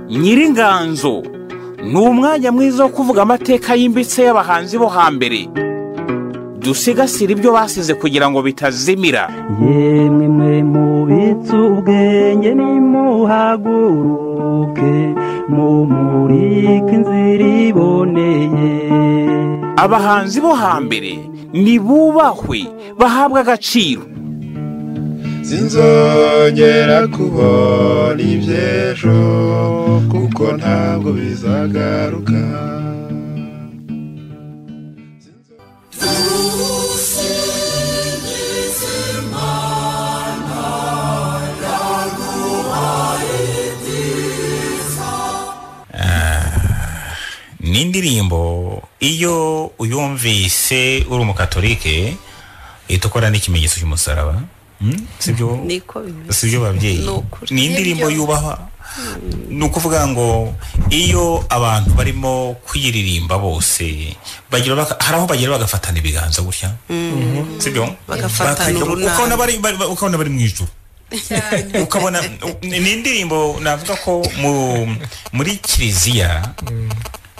Nyiringanzo ni umwanya mwiza wo kuvuga amateka yimbitse y'abahanzi bo hambere, dusigasire ibyo basize kugira ngo bitazimira. Yemwe mwe mubitse ubwenge nimuhaguruke, mumurike inzira iboneye. Abahanzi bo hambere nibubahwe, bahabwe agaciro. Sinzongera kubona iby'ejo, kuko ntabwo bizagaruka. Ni indirimbo iyo uyumvise uri umukatolike itukora n'ikimenyetso cy'umusaraba. Sibyo? Sibyo babyeyi? Ni indirimbo yubahwa. Ni ukuvuga ngo iyo abantu barimo kuyiririmba bose bagira hari aho bagera bagafatana ibiganza gutya. Sibyo? Bagafatana urunana. Ukabona bari mu ijuru. Ukabona ni indirimbo navuga ko muri kiliziya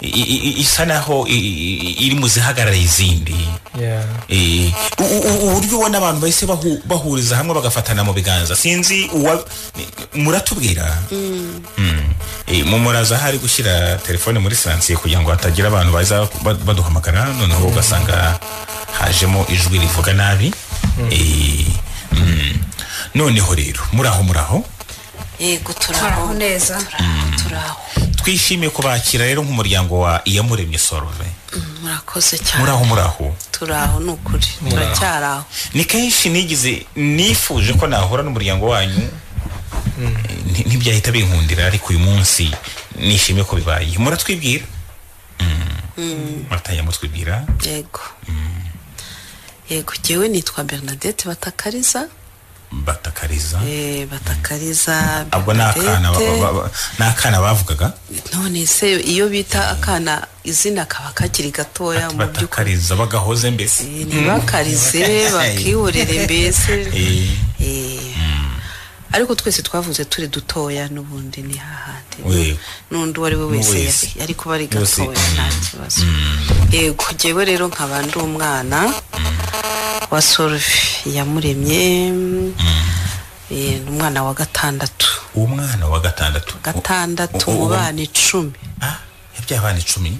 isa naho iri mu zihagarara izindi. Uburyo ubona abantu bahise bahuriza hamwe bagafatana mu biganza, sinzi muratubwira. Mu muraza hari gushyira telefone muri silansiye kugira ngo hatagira abantu baza baduhamagara, noneho ugasanga hajemo ijwi rivuga nabi. Noneho rero muraho muraho. Yego, turaho neza. Turaho. Twishimiye kubakira rero nk'umuryango wa Iyamuremye Solve. Murakoze cyane. Muraho muraho. Turaho nukuri. Turacyaraho. Ni kenshi nigize nifuje ko nahora n'umuryango wanyu, ntibyahita binkundira, ariko uyu munsi nishimiye ko bibaye. Muratwibwira? Muratangira mutwibwira? Yego. Yego, jewe nitwa Bernadette Batakariza. Batakariza. Batakariza. Abwo nakana bavugaga. None se iyo bita akana izina kaba kakiri gatoya mu by'ukuri. Batakariza bagahoze mbese. Ntibakarize bakihorere mbese. Ariko twese twavuze turi dutoya n'ubundi ni hahandi. N'undi wari we wese yari kuba ari gatoya nta kibazo. Yego, jewe rero nkaba ndi umwana wa Solve Iyamuremye, umwana wa gatandatu. Umwana wa gatandatu. Gatandatu mu bana 10. Yabyaye abana 10?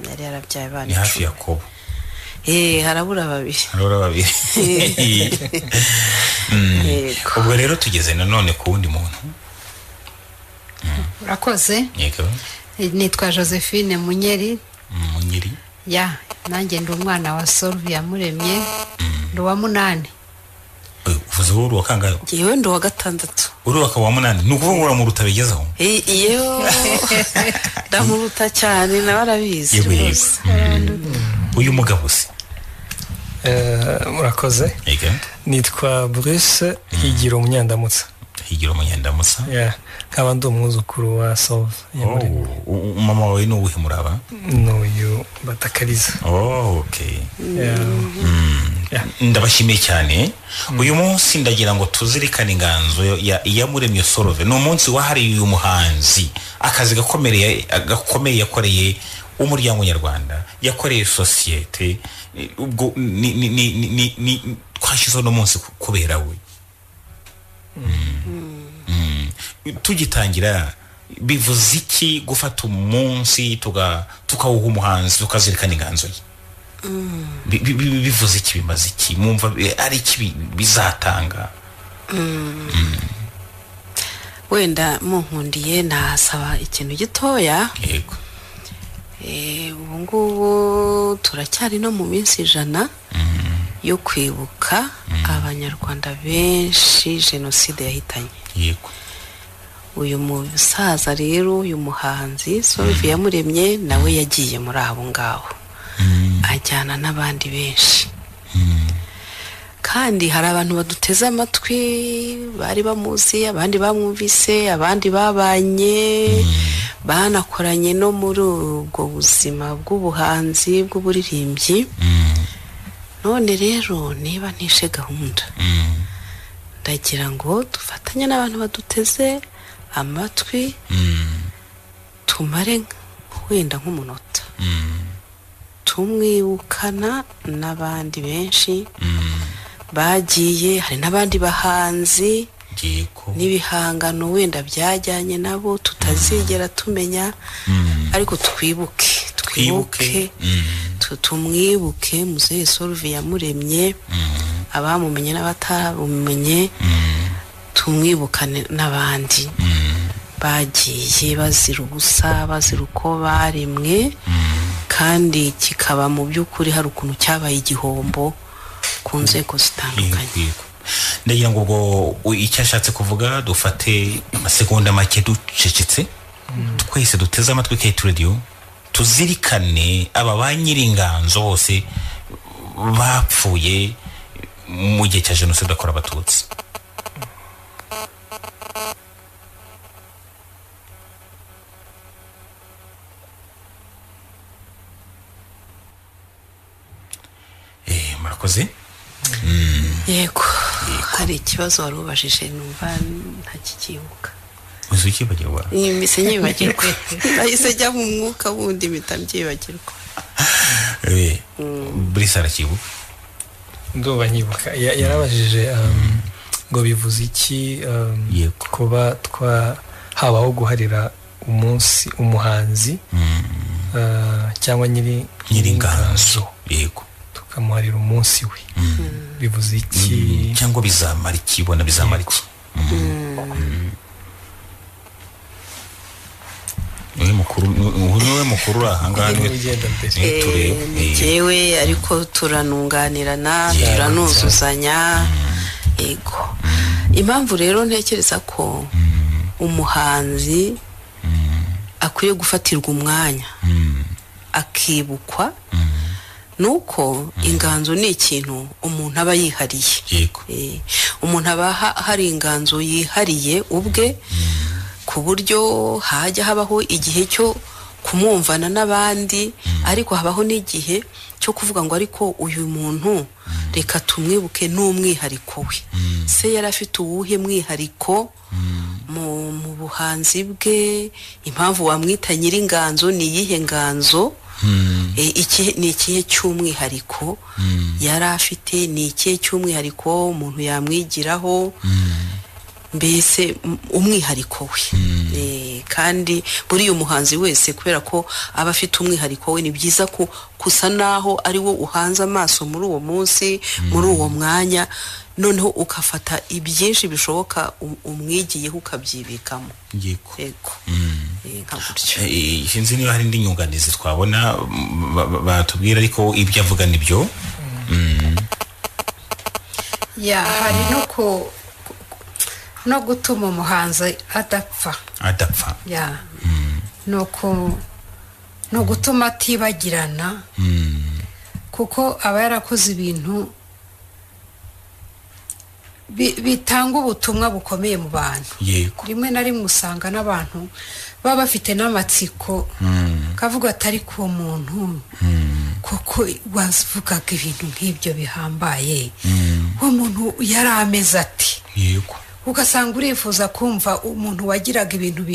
Yari yarabyaye abana 10. Ni hafi Yakobo. Harabura babiri. Harabura babiri. Ubwo rero tugeze nanone ku wundi muntu. Urakoze. Yego. Nitwa Josephine Munyeri. Munyeri. Ya, nanjye ndi umwana wa Solve Iyamuremye. Ndi uwa 8. Uvuze uri uwa kangahe? Yewe ndi uwa gatandatu. Uri uwa 8. Ni ukuvuga ngo uramuruta bigezaho? Iyo ndamuruta cyane nawe arabizi rwose. Uyu mugabo se? Murakoze. Nitwa Bruce Higiro Munyandamutsa. Higiro Munyandamutsa. Nkaba ndi umwuzukuru wa Solve Iyamuremye. Mama wawe ni uwuhe muraba? N'uyu Batakariza. Okay. Ndabashimiye cyane. Uyu munsi ndagira ngo tuzirikane inganzo ya Iyamuremye Solve. Ni umunsi wahariwe uyu muhanzi, akazi gakomeye yakoreye umuryango nyarwanda, yakoreye sosiyete. Ubwo ni twashizeho no munsi kubera we. Tugitangira bivuze iki gufata umunsi tukawuha umuhanzi tukazirikana inganzo ye? Bivuze iki, bimaze iki, mwumva ari iki bizatanga? Wenda munkundiye nasaba ikintu gitoya. Yego. Ubu ngubu turacyari no mu minsi 100 yo kwibuka abanyarwanda benshi jenoside yahitanye. Yego. Uyu musaza rero, uyu muhanzi Solve Iyamuremye nawe yagiye muri abo ngaho, ajyana n'abandi benshi. Kandi hari abantu baduteze amatwi bari bamuzi, abandi bamwumvise, abandi babanye, banakoranye no muri ubwo buzima bw'ubuhanzi bw'uburirimbyi. None rero niba ntishe gahunda, ndagira ngo dufatanye n'abantu baduteze amatwi, tumare wenda nk'umunota tumwibukana n'abandi benshi bagiye. Hari n'abandi bahanzi n'ibihangano wenda byajyanye nabo tutazigera tumenya, ariko twibuke tumwibuke Muzehe Solve Iyamuremye, abamumenye n'abataramumenye, tumwibukane n'abandi bagiye bazira ubusa, bazira uko baremwe, kandi kikaba mu by'ukuri hari ukuntu cyabaye igihombo ku nzego zitandukanye. Ndagira ngo ubwo icyo ashatse kuvuga dufate amasegonda make ducecetse, twese duteze amatwi KT Radio, tuzirikane aba ba nyiringanzo bose bapfuye mu gihe cya jenoside yakorewe Abatutsi. Murakoze. Yego, hari ikibazo wari ubajije numva ntakikibuka. Uzi ukibagirwa? Imise nyibagirwa. Nahise njya mu mwuka wundi mpita mbyibagirwa. Brice arakibuka? Ndumva nyibuka. Yarabajije ngo bivuze iki kuba habaho guharira umunsi umuhanzi cyangwa nyiringanzo. Yego. Tukamuharira umunsi we. Bivuze iki? Cyangwa bizamara iki? Bona bizamara iki? Niwe mukuru ahangaha njyewe, ariko turanunganirana, turanuzuzanya. Yego. Impamvu rero ntekereza ko umuhanzi akwiye gufatirwa umwanya akibukwa, nuko inganzo ni ikintu umuntu aba yihariye. Umuntu aba hari inganzo yihariye ubwe, ku buryo hajya habaho igihe cyo kumwumvana n'abandi, ariko habaho n'igihe cyo kuvuga ngo ariko uyu muntu reka tumwibuke n'umwihariko we. Se yari afite uwuhe mwihariko mu buhanzi bwe? Impamvu wamwita nyiringanzo ni iyihe nganzo? Ni ikihe cy'umwihariko yari afite? Ni ikihe cy'umwihariko umuntu yamwigiraho? Mbese umwihariko we. Kandi buri umuhanzi wese kubera ko aba afite umwihariko we, ni byiza ko kusa naho ari wo uhanze amaso muri uwo munsi, muri uwo mwanya, noneho ukafata ibyinshi bishoboka umwigiyeho ukabyibikamo. Yego. Sinzi niba hari indi nyunganizi twabona batubwira, ariko ibyo avuga nibyo. Ya, hari no gutuma umuhanzi adapfa. Ya. No gutuma atibagirana, kuko aba yarakoze ibintu bitanga ubutumwa bukomeye mu bantu. Rimwe na rimwe usanga n'abantu baba bafite n'amatsiko, kavuga atari ku muntu kuko wavugaga ibintu nk'ibyo bihambaye, uwo muntu yari ameze ati. Yego. Ugasanga urifuza kumva umuntu wagiraga ibintu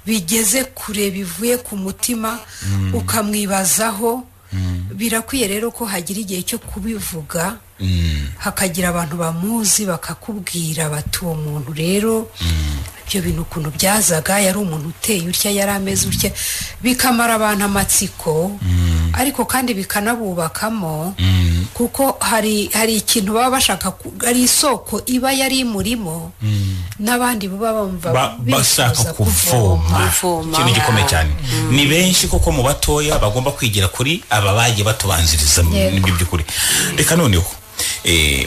bigeze kure bivuye ku mutima, ukamwibazaho. Birakwiye rero ko hagira igihe cyo kubivuga, hakagira abantu bamuzi bakakubwira bati uwo muntu rero ibyo bintu ukuntu byazaga, yari umuntu uteye utya, yari ameze utya, bikamara abantu amatsiko, ariko kandi bikanabubakamo, kuko hari ikintu baba bashaka, ari isoko iba yari imurimo, n'abandi baba bumva bashaka kuvoma. Ikintu gikomeye cyane. Ni benshi koko mu batoya bagomba kwigira kuri aba bagiye batubanziriza n'ibyo by'ukuri. Reka noneho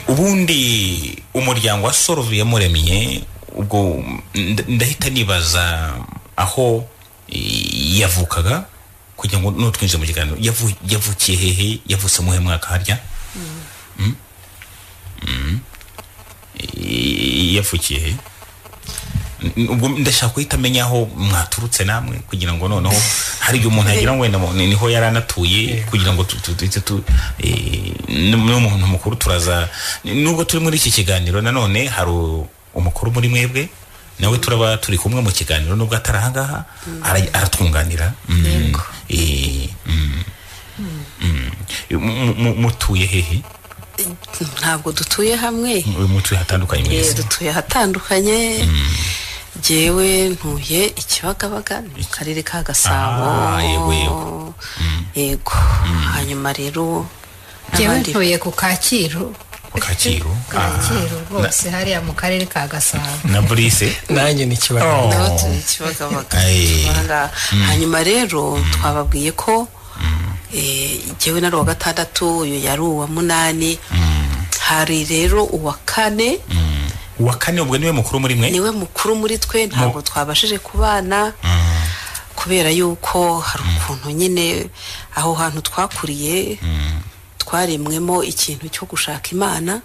ubundi umuryango wa Solve Iyamuremye, ubwo ndahita nibaza aho yavukaga kugira ngo nutwinjire mu kiganiro. Yavukiye hehe? Yavutse muhe mwaka harya? Yavukiye he? Ubwo ndashaka guhita amenya aho mwaturutse namwe, kugira ngo noneho hari igihe umuntu agira ngo wenda niho yari anatuye, kugira ngo n'umuntu mukuru turaza. Nubwo turi muri iki kiganiro nanone hari umukuru muri mwebwe, nawe turaba turi kumwe mu kiganiro, nubwo atari aha ngaha aratwunganira. Mutuye hehe? Ntabwo dutuye hamwe. Mutuye hatandukanye mwese? Dutuye hatandukanye. Jewe ntuye Ikibagabaga mu karere ka Gasabo. Yego. Yego. Hanyuma rero jewe ntuye ku Kacyiru. Ku Kacyiru. Kacyiru rwose hariya mu karere ka Gasabo. Na Brice nanjye ni Kibagabaga. Nawe tuye Kibagabaga. Hanyuma rero twababwiye ko jewe nari uwa gatandatu, uyu yari uwa munani. Hari rero uwa kane. Uwa kane ubwo niwe mukuru muri mwe? Niwe mukuru muri twe, ntabwo twabashije kubana kubera yuko hari ukuntu nyine aho hantu twakuriye twaremwemo ikintu cyo gushaka Imana.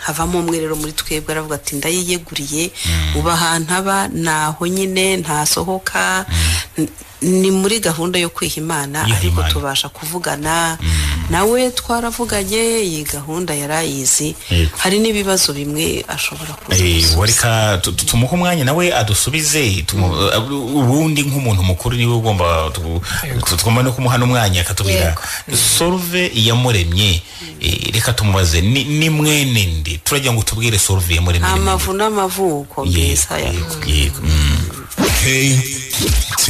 Havamo umwe rero muri twebwe aravuga ati ndayiyeguriye, uba ahantu aba naho nyine ntasohoka, ni muri gahunda yo kwiha Imana, ariko tubasha kuvugana nawe, twaravuganye, iyi gahunda yarayizi, hari n'ibibazo bimwe ashobora kuza. Reka tumuhe umwanya nawe adusubize. Ubundi nk'umuntu mukuru niwe ugomba, tugomba no kumuha n'umwanya akatubwira. Solve Iyamuremye, reka tumubaze ni mwene nde? Turagira ngo tubwire Solve Iyamuremye amavu n'amavuko mbese. Yego. KT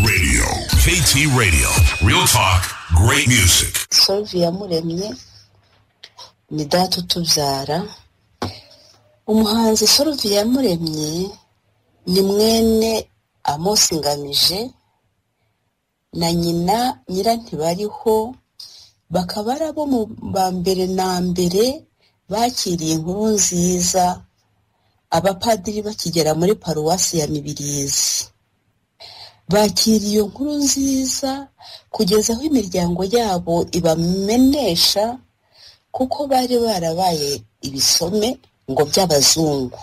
Radio. KT Radio. Real talk, great music. Solve Iyamuremye ni data utubyara. Umuhanzi Solve Iyamuremye ni mwene Amos Ngamije na nyina Nyirantibariho, bakaba ari abo mu ba mbere na mbere bakiriye inkuru nziza abapadiri bakigera muri paruwasi ya Mibirizi. Bakiriye iyo nkuru nziza kugeza aho imiryango yabo ibamenesha, kuko bari barabaye ibisome ngo by'abazungu,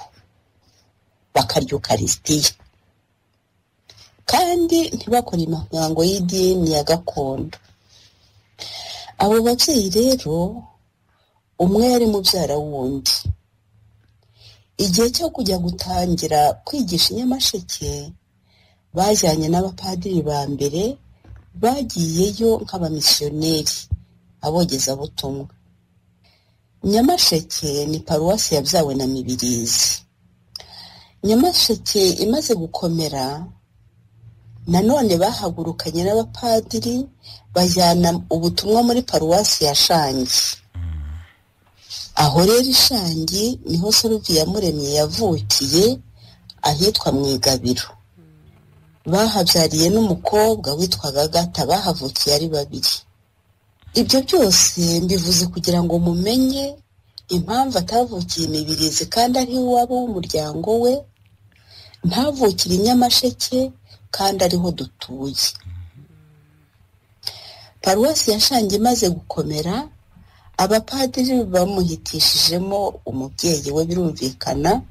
bakarya ukarisitiya kandi ntibakore imihango y'idini ya gakondo. Abo babyeyi rero umwe yari mubyara wundi. Igihe cyo kujya gutangira kwigisha Nyamasheke, bajyanye n'abapadiri ba mbere bagiyeyo nk'abamisiyoneri abogezabutumwa. Nyamasheke ni paruwasi yabyawe na Mibirizi. Nyamasheke imaze gukomera, nanone bahagurukanye n'abapadiri bajyana ubutumwa muri paruwasi ya Shangi. Aho rero Ishangi niho Solve Iyamuremye yavukiye, ahitwa Mwigabiro. Bahabyariye n'umukobwa witwaga Gata, bahavukiye ari babiri. Ibyo byose mbivuze kugira ngo mumenye impamvu atavukiye Mibirizi kandi ari iwabo w'umuryango we, ntavukire Nyamasheke kandi ariho dutuye. Paruwasi ya Shangi imaze gukomera, abapadiri bamuhitishijemo umubyeyi we, birumvikana,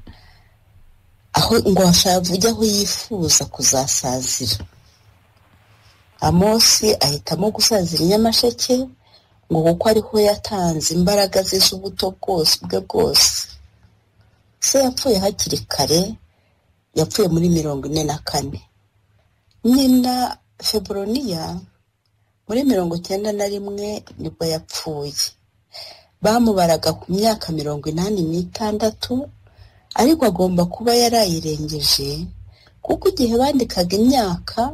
aho ngo avuge aho yifuza kuzasazira. Amosi ahitamo gusazira Nyamasheke ngo kuko ariho yatanze imbaraga ze z'ubuto bwose bwe bwose. Se yapfuye hakiri kare, yapfuye muri 44. Nyina Febroniya muri 91 nibwo yapfuye. Bamubaraga ku myaka 86, ariko agomba kuba yarayirengeje, kuko igihe bandikaga imyaka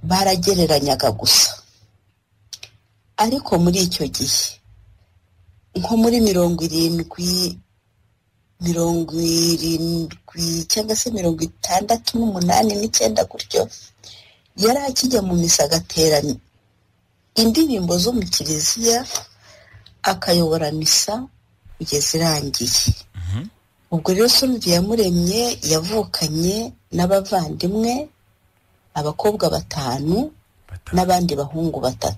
baragereranyaga gusa. Ariko muri icyo gihe nko muri 70 70 cyangwa se 68 9 gutyo, yari akijya mu misa agatera indirimbo zo mu kiliziya, akayobora misa kugeza irangiye. Ubwo rero Solve Iyamuremye yavukanye n'abavandimwe abakobwa 5 n'abandi bahungu 3.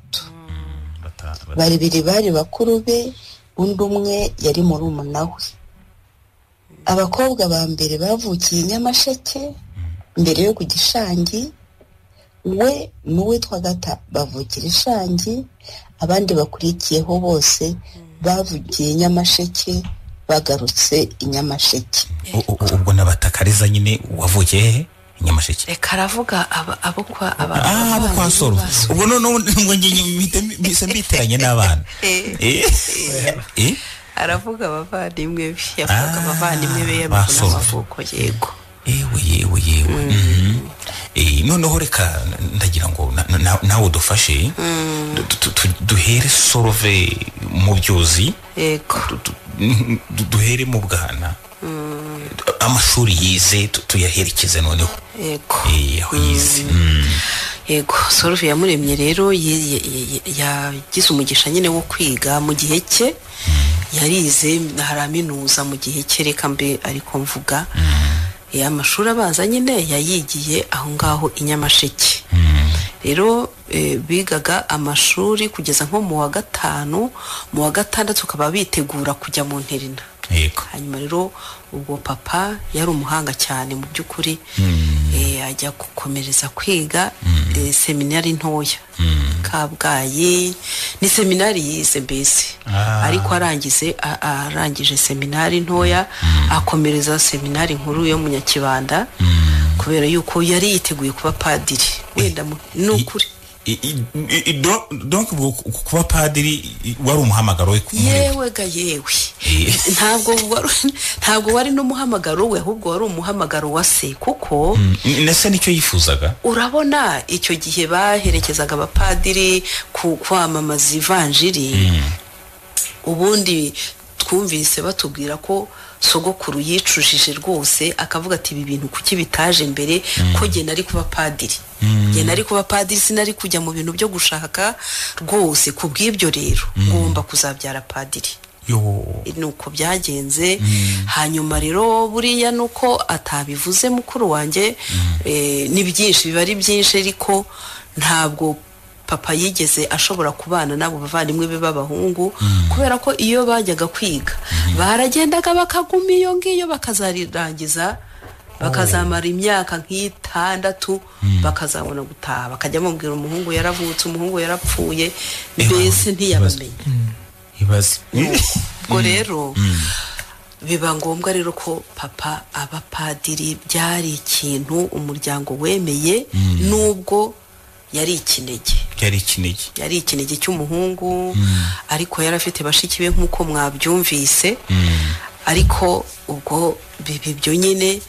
Babiri bari bakuru be, undi umwe yari murumuna we. Abakobwa ba mbere bavukiye i Nyamasheke mbere yo kujya Ishangi, we n'uwitwa Gata bavukira Ishangi, abandi bakurikiyeho bose bavukiye i Nyamasheke bagarutse i Nyamasheke. Ubwo n'abatakariza nyine wavukiye hehe? Nyamasheke. Reka aravuga abo kwa abo kwa Soro. Ubwo none ngo ngiye mbiteranye n'abana. Aravuga abavandimwe be, yavuga abavandimwe be y'amavuko. Yego. Yewe. Noneho reka ndagira ngo nawe udufashe duhere Solove mu byuzi. Yego. Duhere mu bwana. Amashuri yize tuyaherekeze noneho. Yego. Aho yize. Yego, Solove Iyamuremye rero yagize umugisha nyine wo kwiga mu gihe cye. Yarize haraminuza mu gihe cye, reka mbe ariko mvuga. Amashuri abanza nyine yayigiye aho ngaho i Nyamasheke. Rero bigaga amashuri kugeza nko mu wa 5, mu wa 6 ukaba bitegura kujya mu nterina. Yego. Hanyuma rero ubwo papa yari umuhanga cyane mu by'ukuri, ajya gukomereza kwiga seminari ntoya Kabgayi. Ni seminari yize mbese, ariko arangije seminari ntoya akomereza seminari nkuru yo mu Nyakibanda, kubera yuko yari yiteguye kuba padiri. Wenda n'ukuri donc kuba padiri wari umuhamagaro we? Yewe ga yewe, ntabwo wari n'umuhamagaro we, ahubwo wari umuhamagaro wa se, kuko nese nicyo yifuzaga. Urabona icyo gihe baherekezaga abapadiri ku kwamamaza ivanjiri. Ubundi twumvise batubwira ko sogokuru yicujije rwose, akavuga ati ibi bintu kuki bitaje mbere, ko jye nari kuba padiri. Jye nari kuba padiri, sinari kujya mu bintu byo gushaka rwose. Kubw'ibyo rero ngomba kuzabyara padiri. Nuko byagenze. Hanyuma rero buriya nuko atabivuze mukuru wanjye, ni byinshi, biba ari byinshi, ariko ntabwo papa yigeze ashobora kubana nabo bavandimwe be b'abahungu, kubera ko iyo bajyaga kwiga baragendaga bakaguma iyo ngiyo bakazarirangiza, bakazamara imyaka nk'itandatu, bakazabona gutaha, bakajya bamubwira umuhungu yaravutse, umuhungu yarapfuye, mbese ntiyabamenye. Ubwo rero biba ngombwa rero ko papa aba padiri. Byari ikintu umuryango wemeye, nubwo yari ikinege. Yari ikinege cy'umuhungu, ariko yari afite bashiki be nk'uko mwabyumvise. Ariko ubwo bibyo nyine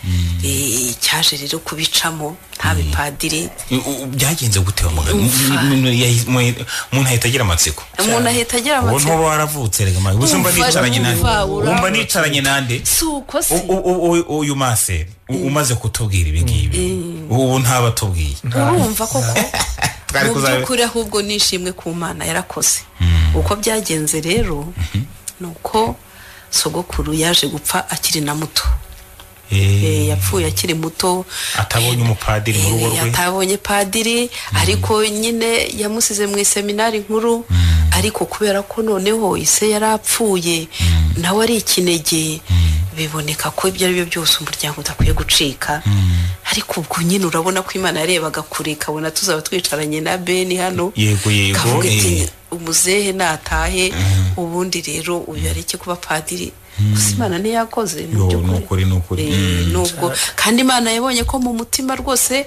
cyaje rero kubicamo ntabe padiri. Byagenze gute wa mugani? Umuntu ahita agira amatsiko. Ubu ntuba waravutse rega mama. Ubwo nicaranye nande? Wumva nicaranye nande? Suko se. Uyu maseri umaze kutubwira ibi ngibi, ubu ntabatubwiye. Urumva koko mu by'ukuri ahubwo nishimwe ku Mana yarakoze. Uko byagenze rero nuko sogokuru yaje gupfa akiri na muto. Yapfuye akiri muto, atabonye umupadiri mu rugo rwe, atabonye padiri, ariko nyine yamusize mu seminari nkuru. Ariko kubera ko noneho ise yarapfuye nawe ari ikinege, biboneka ko ibyo ari byo byose umuryango udakwiye gucika. Ariko ubwo nyine urabona ko Imana yarebaga kure, kabona tuzaba twicaranye na Beni hano. Yego. Umuzehe natahe, ubundi rero uyu areke kuba padiri. Gusa Imana ntiyakoze mu by'ukuri. Nubwo kandi Imana yabonye ko mu mutima rwose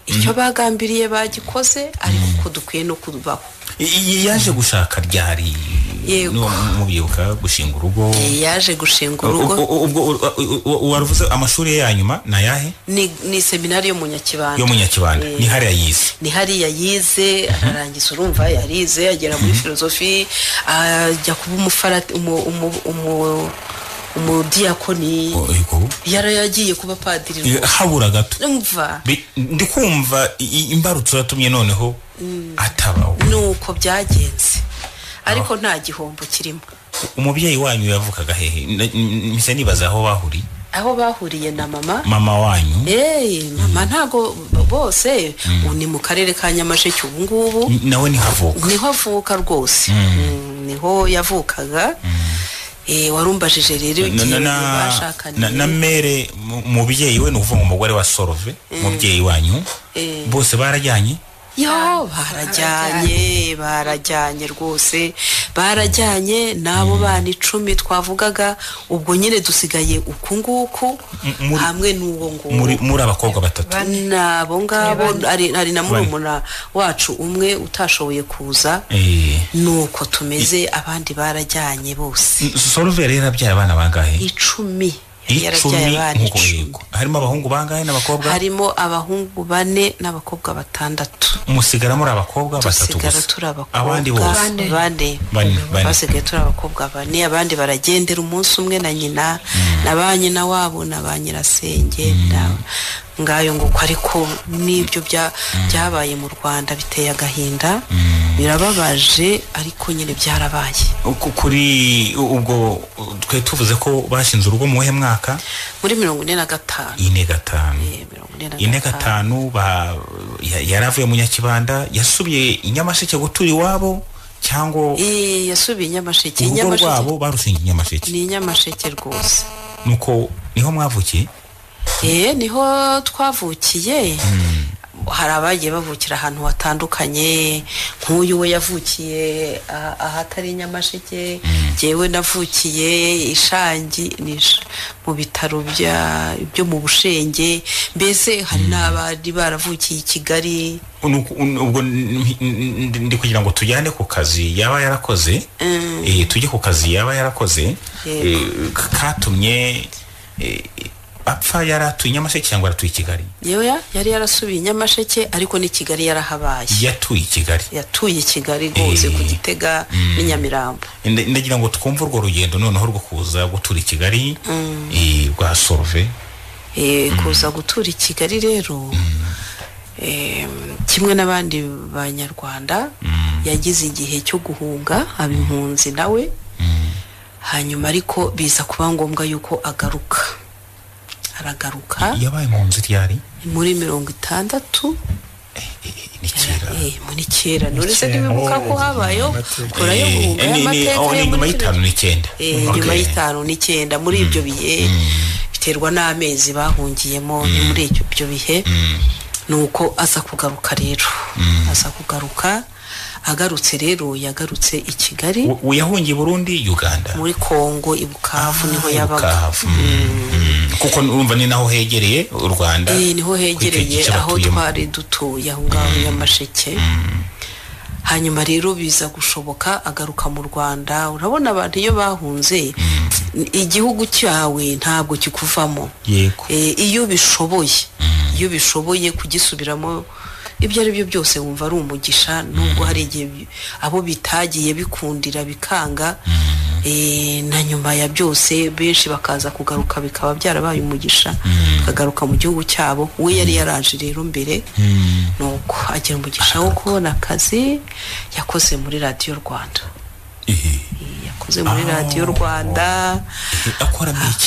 icyo bagambiriye bagikoze, ariko ko dukwiye no kubaho. Yaje gushaka ryari? Mubyibuka gushinga urugo? Yaje gushinga urugo. Ubwo waruvuze amashuri ya nyuma na yahe? Ni seminari yo mu Nyakibanda. Yo mu Nyakibanda. Ni hariya yize. Ni hariya yize, ararangiza. Urumva yarize agera muri filosofi, ajya kuba umufarati, umudiyakoni. Yaragiye kuba padiri. Habura gato. Ndikumva imbarutso yatumye noneho atabaho. Nuko byagenze. Ariko nta gihombo kirimo. Umubyeyi wanyu yavukaga hehe? Mise nibaza aho bahuriye. Aho bahuriye na mama. Mama wanyu? Mama ntago bose ni mu karere ka Nyamasheke ubu ngubu. Nawe niho avuka. Niho avuka rwose. Niho yavukaga. Warumbajije rero igihe bashakanye na mere mubyeyi we, nukuvuga umugore wa Solove, mubyeyi wanyu, bose barajyanye? Yo, barajyanye rwose, barajyanye n'abo bana 10 twavugaga. Ubwo nyine dusigaye uku nguku hamwe n'uwo nguwo muri abakobwa batatu nabo ngabo, ari na murumuna wacu umwe utashoboye kuza. Nuko tumeze, abandi barajyanye bose. Solove rero abyara abana bangahe? 10. Yarabyaye abana 10. Harimo abahungu bangahe n'abakobwa? Harimo abahungu 4 n'abakobwa 6. Musigara muri abakobwa 3 gusa, abandi bose bane basigaye turi abakobwa 4. Abandi baragendera umunsi umwe na nyina na ba nyina wabo na ba nyirasenge ngayo nguko. Ariko n'ibyo byabaye mu Rwanda biteye agahinda, birababaje, ariko nyine byarabaye. Kuri ubwo twe tuvuze ko bashinze urugo mu mwaka muri 45. 45 yaravuye mu Nyakibanda, yasubiye i Nyamasheke gutura iwabo cyangwa? Yasubiye i Nyamasheke. Urugo rwabo barushinze i Nyamasheke. Ni Nyamasheke rwose. Nuko niho mwavukiye? Niho twavukiye. Hari abagiye bavukira ahantu hatandukanye, nk'uyu we yavukiye ahatari Nyamasheke, jyewe navukiye Ishangi mu bitaro byo mu Bushenge, mbese hari n'abari baravukiye i Kigali. Ubwo ndi kugira ngo tujyane ku kazi yaba yarakoze, tujye ku kazi yaba yarakoze katumye apfa. Yaratuye Nyamasheke cyangwa yaratuye i Kigali? Yewe, yari yarasubiye Nyamasheke, ariko ni Kigali yarahabaye. Yatuye i Kigali. Yatuye i Kigali rwose, ku Gitega n'Inyamirambo. Ndagira ngo twumve urwo rugendo noneho rwo kuza gutura i Kigali rwa Solve. Kuza gutura i Kigali rero, kimwe n'abandi banyarwanda, yagize igihe cyo guhunga aba impunzi nawe, hanyuma ariko biza kuba ngombwa yuko agaruka. Aragaruka. Yabaye mu nzu ryari? Muri 60. Ni kera. Muri kera. None se ntibibuka ko habayeho kora yo guhunga y'amateka yo muri 59? Nyuma y'59, muri ibyo bihe biterwa n'amezi bahungiyemo, ni muri ibyo bihe. Nuko aza kugaruka rero. Aza kugaruka. Agarutse rero yagarutse i Kigali. Yahungiye Burundi, Uganda, muri Kongo i Bukavu niho yabaga. Kuko urumva ni naho hegereye u Rwanda. Niho hegereye aho twari dutuye aho ngaho Nyamasheke. Hanyuma rero biza gushoboka agaruka mu Rwanda. Urabona abantu iyo bahunze igihugu cyawe ntabwo kikuvamo. Iyo bishoboye, iyo bishoboye kugisubiramo ibyo ari byo byose wumva ari umugisha, nubwo hari igihe abo bitagiye bikundira bikanga, na nyuma ya byose benshi bakaza kugaruka bikaba byarabaye umugisha, bakagaruka mu gihugu cyabo. We yari yaraje rero mbere, nuko agira umugisha wo kubona akazi. Yakoze muri Radiyo Rwanda. Yakoze muri Radiyo Rwanda.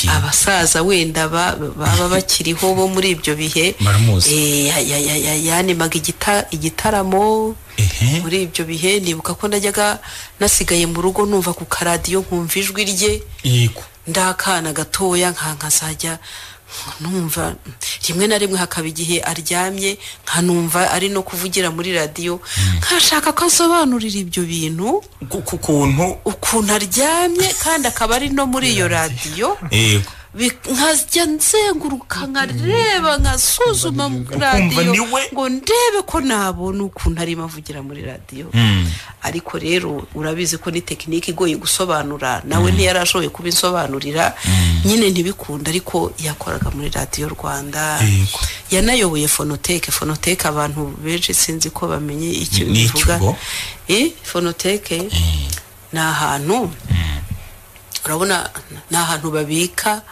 Abasaza wenda baba bakiriho bo muri ibyo bihe, yanimaga igitaramo muri ibyo bihe. Nibuka ko najyaga nasigaye mu rugo numva ku karadiyo nkumva ijwi rye, ndakana gatoya nkazajya numva rimwe na rimwe hakaba igihe aryamye nkanumva ari no kuvugira muri radiyo, nkashaka ko asobanurira ibyo bintu ukuntu aryamye kandi akaba ari no muri iyo radiyo. Nkajya nzenguruka nkareba nkasuzuma muri radiyo ngo ndebe ko nabona ukuntu arimo avugira muri radiyo. Ariko rero urabizi ko ni tekinike igoye gusobanura, nawe ntiyarashoboye kubisobanurira nyine ntibikunda. Ariko yakoraga muri Radiyo Rwanda, yanayoboye fonoteke. Fonoteke abantu benshi sinzi ko bamenye icyo bivuga. Fonoteke ni ahantu, urabona ni ahantu babika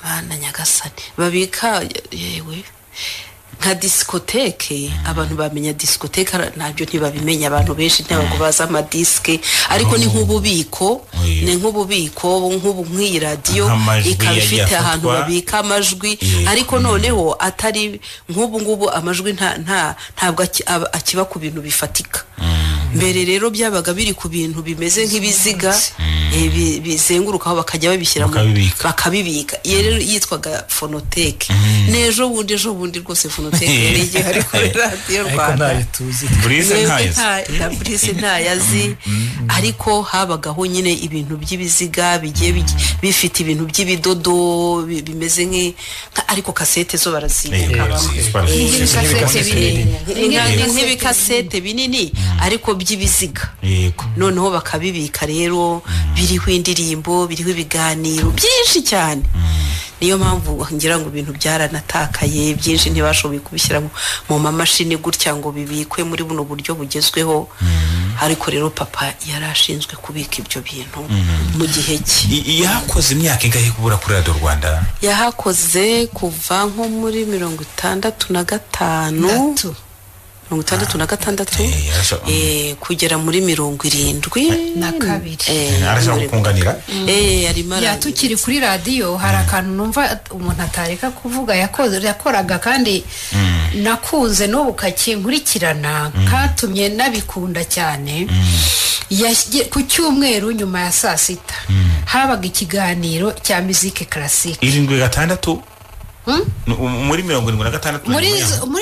bana Nyagasani, babika yewe nka diskoteke. Abantu bamenya diskoteke ntabyo ntibabimenya, abantu benshi ntabwo baza amadiske, ariko ni nk'ububiko, ni nk'ububiko nk'ubu nk'iyi radiyo ikaba ifite ahantu babika amajwi, ariko noneho atari nk'ubu ngubu amajwi ntabwo akiba ku bintu bifatika. Mbere rero byabaga biri ku bintu bimeze nk'ibiziga bizengurukaho, bakajya babishyira bakabibika. Iyo rero yitwaga fonoteke. N'ejo bundi ejo bundi rwose fonoteke yari igihari kuri Radiyo Rwanda. Burize ntayazi, ariko habagaho nyine ibintu by'ibiziga bigiye bifite ibintu by'ibidodo bimeze nk ariko kasete zo barazibuka, nk'ibikasete binini ariko by'ibiziga. Noneho bakabibika rero, biriho indirimbo, biriho ibiganiro byinshi cyane. Niyo mpamvu ngira ngo ibintu byaranatakaye byinshi, ntibashoboye kubishyira mu mamashini gutya ngo bibikwe muri buno buryo bugezweho. Ariko rero papa yari ashinzwe kubika ibyo bintu mu gihe cye. Yakoze imyaka ingahe kubura kuri Radio Rwanda? Yahakoze kuva nko muri 65 66 kugera muri 72. Arashaka kunganira. Ya tukiri kuri radio hari akantu numva umuntu atareka kuvuga yakoraga kandi nakunze n'ubu kakinkurikirana katumye nabikunda cyane. Ku cyumweru nyuma ya saa sita habaga ikiganiro cya musique classique. 76 muri 76, muri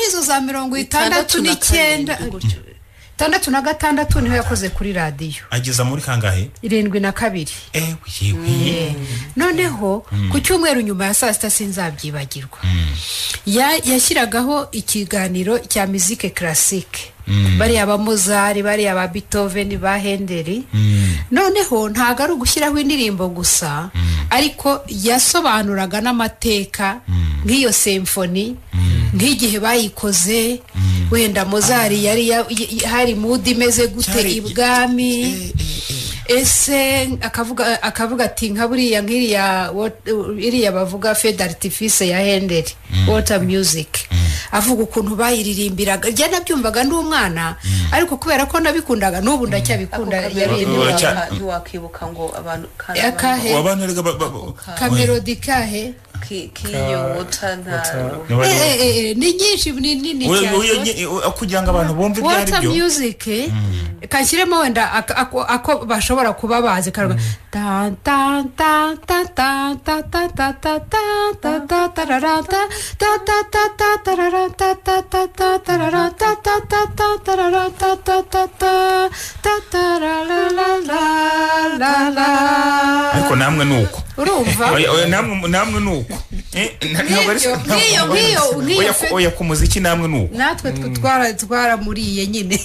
izo za 69 66 niho yakoze kuri radio. Ageza muri kangahe? 72. Noneho ku cyumweru nyuma ya saa sita sinzabyibagirwa, yashyiragaho ikiganiro cya musique classique. Bariya ba Mozart, bariya ba Beethoven, ba Handel. Noneho ntago ari ugushyiraho indirimbo gusa, ariko yasobanuraga n'amateka nk'iyo symphony, nk'igihe bayikoze, wenda Mozart yari hari mood imeze gute ibwami. Ese akavuga ati nka buriya nk'iriya iriya bavuga feu d'artifice ya Handel, water music, avuga ukuntu bayiririmbiraga. Njye nabyumvaga ndi umwana, ariko kubera ko nabikundaga n'ubu ndacyabikunda. Ntiwakibuka ngo abantu kamelodi kahe ni nyinshi ni nini cyane kugira ngo abantu bumve ibyo ari byo. Water music kashyiremo wenda ako bashobora kuba bazi karwa ta ta ta ta ta ta ta ta ta ta ta ta tarara ta ta ta ta ta tarara ta ta ta ta tarara ta ta ta ta tarara ta ta ta ta ta tarara la la la la. Ariko namwe nuko urumva namwe nuko oya ku muziki namwe nuko natwe twaramuriye nyine,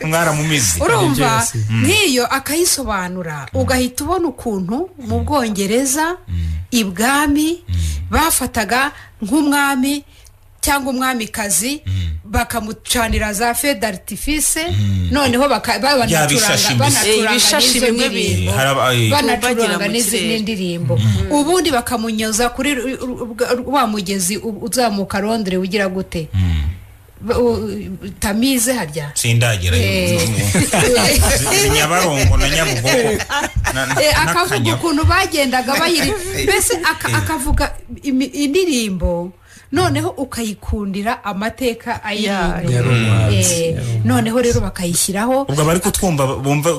mwaramumizi. Urumva nk'iyo akayisobanura ugahita ubona ukuntu mu Bwongereza ibwami bafataga nk'umwami cyangwa umwamikazi bakamucanira za feu d'artifice, noneho banacuranga n'indirimbo, ubundi bakamunyoza kuri wa mugezi uzamuka Londres ugira gute Tamize harya sindagira Nyabarongo na Nyabugogo, akavuga ukuntu bagendaga bayiri mbese akavuga indirimbo, noneho ukayikundira amateka ayiririmba. Noneho rero bakayishyiraho. Ubwo bari kutwumva bumva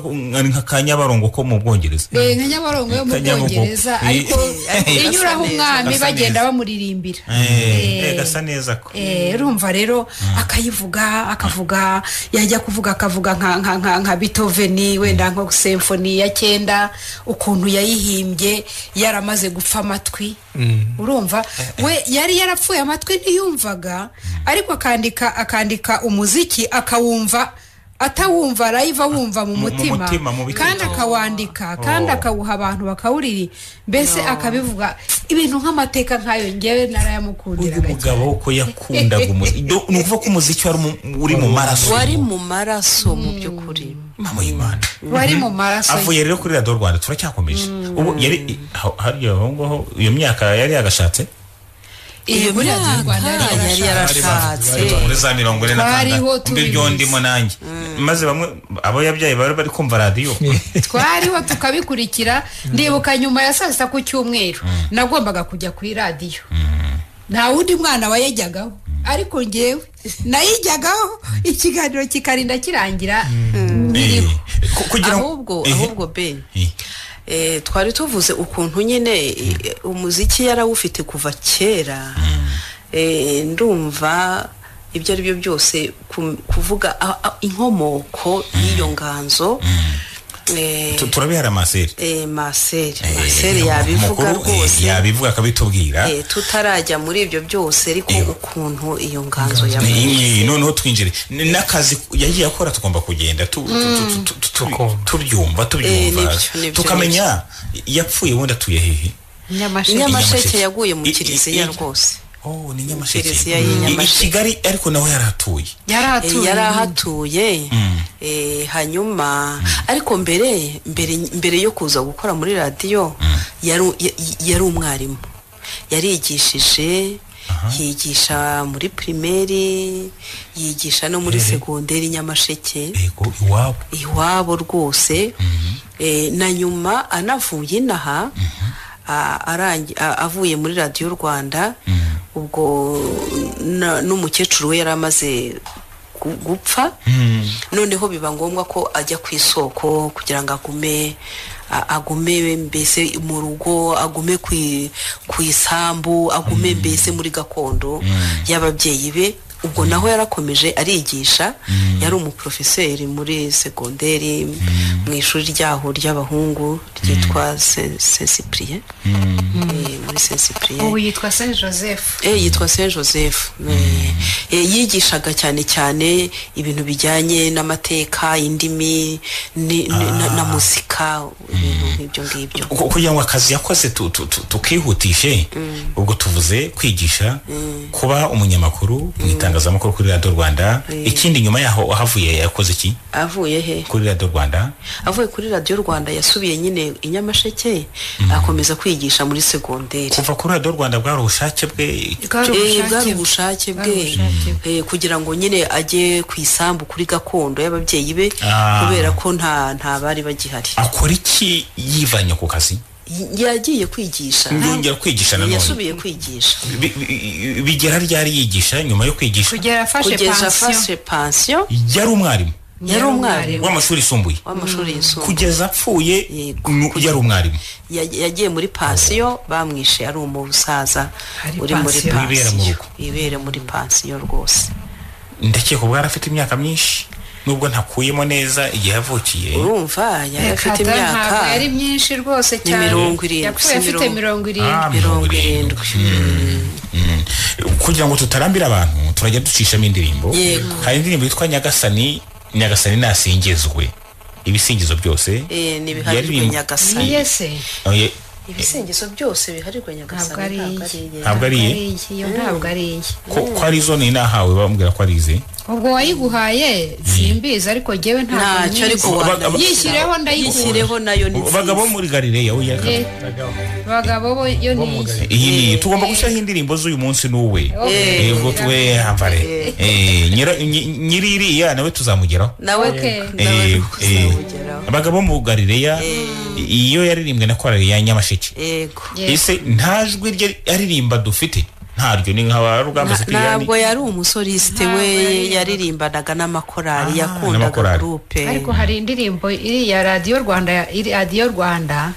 nka Kanyabarongo ko mu Bwongereza, nka Nyabarongo yo mu Bwongereza, ariko inyuraho umwami bagenda bamuririmbira. Gasa neza ko urumva rero akayivuga, akavuga yajya kuvuga akavuga nka nka nka Beethoven, wenda nko symphony ya 9 ukuntu yayihimbye yaramaze gupfa amatwi. Urumva we yari yarapfuye amatwi ntiyumvaga, ariko akandika umuziki akawumva atawumva live, awumva mu mutima, kandi akawandika kandi akawuha abantu bakawuriri, mbese akabivuga ibintu nk'amateka nkayo. Ngewe narayamukundiraga. Uyu mugabo ko yakundaga umuziki, ni ukuvuga ko umuziki wari uri mu maraso, wari mu maraso mu by'ukuri. Mama y'Imana wari mu maraso. Avuye rero kuri Radio Rwanda turacyakomeje. Ubu yari hariya aho ngaho iyo myaka yari yagashatse. Iyo myaka yari yarashatse muri za 46 mbibyo ndimo nanjye, maze bamwe abo yabyaye bari bari kumva radio twariho tukabikurikira. Ndibuka nyuma ya saa sita ku cyumweru nagombaga kujya kuri radio, nta wundi mwana wayajyagaho. Ariko ngewe nayijyagaho ikiganiro kikarinda kirangira. Ahubwo Ben, twari tuvuze ukuntu nyine umuziki yarawufite kuva kera. Ndumva ibyo ari byo byose kuvuga inkomoko y'iyo nganzo. Turabihara Marcel. Marcel yabivuga rwose, yabivuga akabitubwira. Tutarajya muri ibyo byose, ariko ukuntu iyo nganzo yamuye. Noneho twinjire n'akazi yagiye akora, tugomba kugenda tubyumva tukamenya yapfuye ubundi atuye hehe. Nyamasheke yaguye mu kiliziya rwose. Oh, ni Nyamasheke. I Kigali ariko nawe yarahatuye. Yarahatuye. Hanyuma ariko mbere yo kuza gukora muri radiyo yari umwarimu. Yarigishije, yigisha muri primaire, yigisha no muri segonderi Nyamasheke. Yego, iwabo rwose. Na nyuma anavuye inaha, avuye muri Radiyo Rwanda. Ubwo n'umukecuru we yari amaze gupfa, noneho biba ngombwa ko ajya ku isoko kugira ngo agume mbese mu rugo, agume ku isambu, agume mbese muri gakondo y'ababyeyi be. Ubwo naho yarakomeje arigisha, yari umuprofeseri muri segonderi mu ishuri ryaho ry'abahungu ryitwa Saint Cyprien. Muri Saint Cyprien. Ubu yitwa Saint Joseph. Yitwa Saint Joseph. Yigishaga cyane cyane ibintu bijyanye n'amateka, indimi na muzika, ibintu nk'ibyo ngibyo. Kugira ngo akazi yakoze tukihutishe, ubwo tuvuze kwigisha, kuba umunyamakuru mu itangazamakuru kuri Radiyo Rwanda. Ikindi nyuma yaho ahavuye yakoze iki? Avuye he? Kuri Radiyo Rwanda. Avuye kuri Radiyo Rwanda yasubiye nyine i Nyamasheke, akomeza kwigisha muri segonderi. Kuva kuri Radiyo Rwanda bwari ubushake bwe? Bwari ubushake bwe, kugira ngo nyine ajye ku isambu kuri gakondo y'ababyeyi be, kubera ko nta bari bagihari. Akora iki yivanye ku kazi? Yagiye kwigisha. Yongera kwigisha nanone. Yasubiye kwigisha. Bigera ryari yigisha nyuma yo kwigisha? Kugera afashe pansiyo. Yari umwarimu. Yari umwarimu w'amashuri yisumbuye. Kugeza apfuye yari umwarimu. Yagiye muri pansiyo, bamwishe ari umusaza uri muri pansiyo. Ibera muri pansiyo rwose. Ndakeka ubwo afite imyaka myinshi, nubwo ntakuyemo neza igihe yavukiye. Urumva yari afite imyaka yari myinshi rwose cyane. 70. Yapfuye afite 70. Kugira ngo tutarambira abantu, turajya ducishamo indirimbo. Hari indirimbo yitwa Nyagasani, Nyagasani nasingizwe. Ibisingizo byose nibiharirwe Nyagasani. Ibisingizo byose biharirwe Nyagasani. Ntabwo ari iye. Iyo ntabwo ari iye. Ko ari zo ni nahawe bambwira ko ari ize. Ubwo wayiguhaye simbizi, ariko jewe ntacyo, ariko yishyireho ndayishyireho nayo ni bagabo muri Galileya. Bagabo bo yo ni iyi. Tugomba gushyiraho indirimbo z'uyu munsi n'uwe. Yego tuwe hamvare. Nyiri iriya nawe tuzamugeraho. Nawe Abagabo mu Galileya iyo yaririmbwe na korali ya Nyamasheke. Ese nta jwi rye aririmba dufite? Ntaryo, ni nka Rugamba Sipiriyani. Ntabwo yari umusoliste we, yaririmbanaga n'amakorali, yakundaga groupe. Ariko hari indirimbo iri ya Radiyo Rwanda, iri Radiyo Rwanda,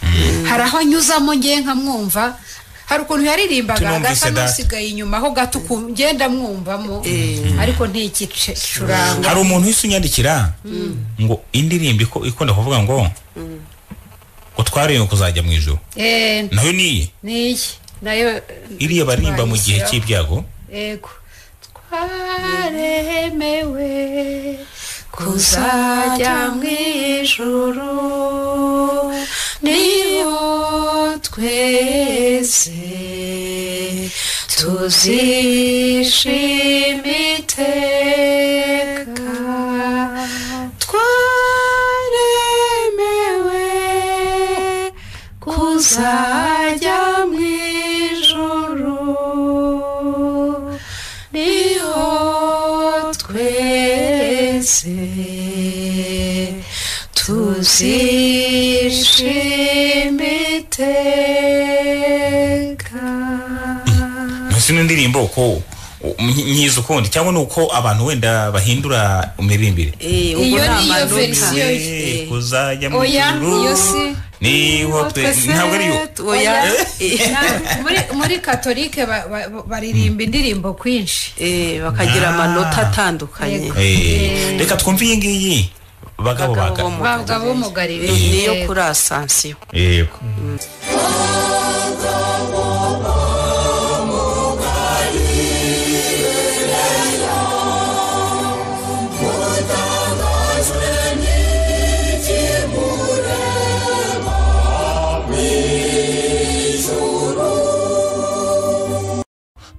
hari aho anyuzamo ngiye nkamwumva, hari ukuntu yaririmbaga agasa n'usigaye inyuma ho gato ngenda mwumvamo, ariko ntikicuranga. Hari umuntu wese unyandikira ngo indirimbo ikunda kuvuga ngo twaremewe kuzajya mu ijuru. Nayo niye? Niye. Nayo iriya barimba mu gihe cy'ibyago. Yego. Twaremewe kuzajya mu ijuru, niho twese tuzishima iteka. Twaremewe kuzajya mu ijuru, niho twese tuzishima iteka. Ntose ino ndirimbo ko Nyiza ukundi cyangwa ni uko abantu wenda bahindura imiririmbire. Iyo niyo verisiyo kuzajya mu ijuru niho ntabwo ariyo. Muri katolike baririmba indirimbo kwinshi, bakagira amanota atandukanye. Reka twumve iyi ngiyi bagabo bagabo mu Galilea, niyo kuri Asansiyo. Yego.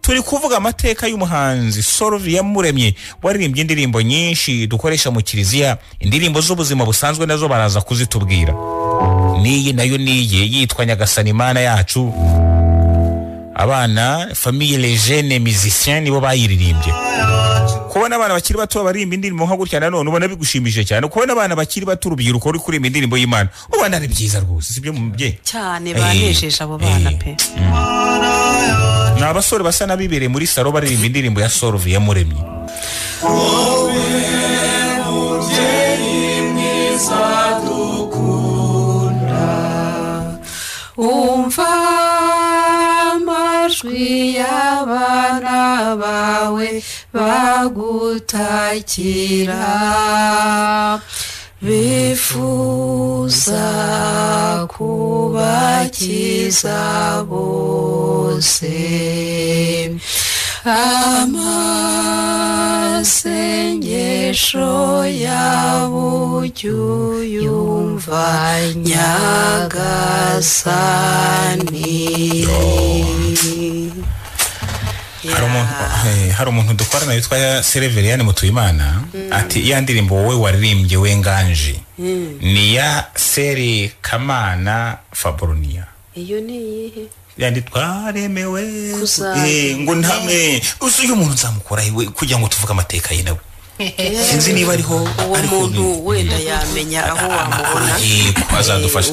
Turi kuvuga amateka y'umuhanzi Solve Iyamuremye waririmbye indirimbo nyinshi dukoresha mu kiliziya, indirimbo z'ubuzima busanzwe nazo baraza kuzitubwira. Niyi nayo niye yitwa Nyagasani Imana yacu. Abana famille les jeunes musiciens nibo bayiririmbye. Kubona abana bakiri bato baririmba indirimbo nka gutya nanone ubona bigushimishije cyane. Kubona abana bakiri bato urubyiruko ruri kuririmba indirimbo y'Imana ubona ari byiza rwose, sibyo mubyeyi? Cyane banejeje abo bana pe. Ni abasore basa n'abibereye muri salo baririmba indirimbo ya Solve Iyamuremye. Mubyeyi mwiza dukunda, umva amajwi y'abana bawe bagutakira, bifuza kubakiza bose. Amasengesho yabo ujyumva Nyagasani. Hari umuntu dukorana witwa Sereveriyani Mutuyimana ati ya ndirimbo wowe waririmbye wenganje ni ya Seri Kamana Fabronia. Iyo ni iyihe? Yandi twaremewe ngo ntamwe uyu muntu nzamukora iwe kugira ngo tuvuge amateka ye nawe. Sinzi niba ariho, ariko umuntu wenda yamenya aho wamubona azadufasha.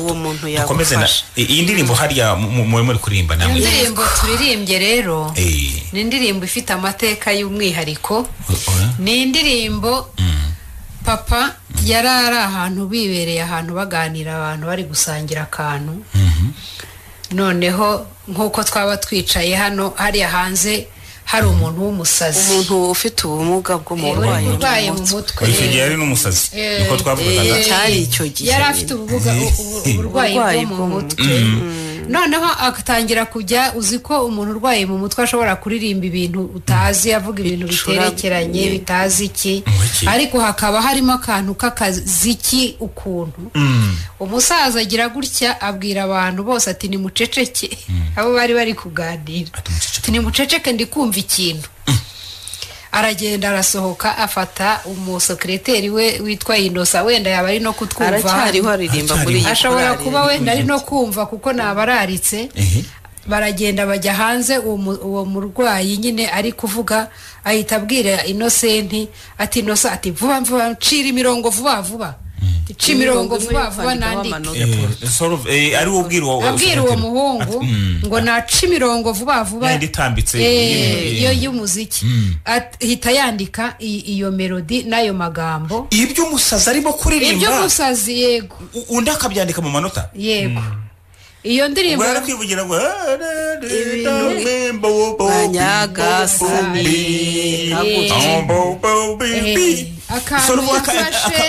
Dukomeze na iyi ndirimbo hariya muri kuririmba namwe. Indirimbo turirimbye rero ni indirimbo ifite amateka y'umwihariko. Ni indirimbo papa yari ari ahantu bibereye ahantu baganira, abantu bari gusangira akantu. Noneho nk'uko twaba twicaye hano hariya hanze hari umuntu w'umusazi, umuntu ufite ubumuga bwo mu burwayi mu mutwe. Icyo gihe yari n'umusazi niko twavugaga, cyari icyo gihe yari afite ubumuga uburwayi bwo mu mutwe. Noneho agatangira kujya, uzi ko umuntu urwaye mu mutwe ashobora kuririmba ibintu utazi, avuga ibintu biterekeranye bitazi iki, ariko hakaba harimo akantu k'akaziki ukuntu. Umusaza agira gutya abwira abantu bose ati nimuceceke, abo bari bari kuganira ati nimuceceke ndi kumva ikintu. Aragenda arasohoka afata umusekreteri we witwa Inosa, wenda yaba ari no kutwumva, aracyariho aririmba muri iyi, ashobora kuba wenda ari no kumva kuko nabararitse. Baragenda bajya hanze, uwo murwayi nyine ari kuvuga ahita abwira Innocent ati Inosa ati vuba vuba ncira imirongo vuba vuba, tica imirongo vuba vuba nandike. Ari abwira uwo muhungu ngo naca imirongo vuba vuba iyo y'umuziki, ahita yandika iyo melodi n'ayo magambo. Ibyo umusazi arimo kuririmba, ibyo umusazi yego, undi akabyandika mu manota yego. Iyo ndirimbo barakwivugira ngo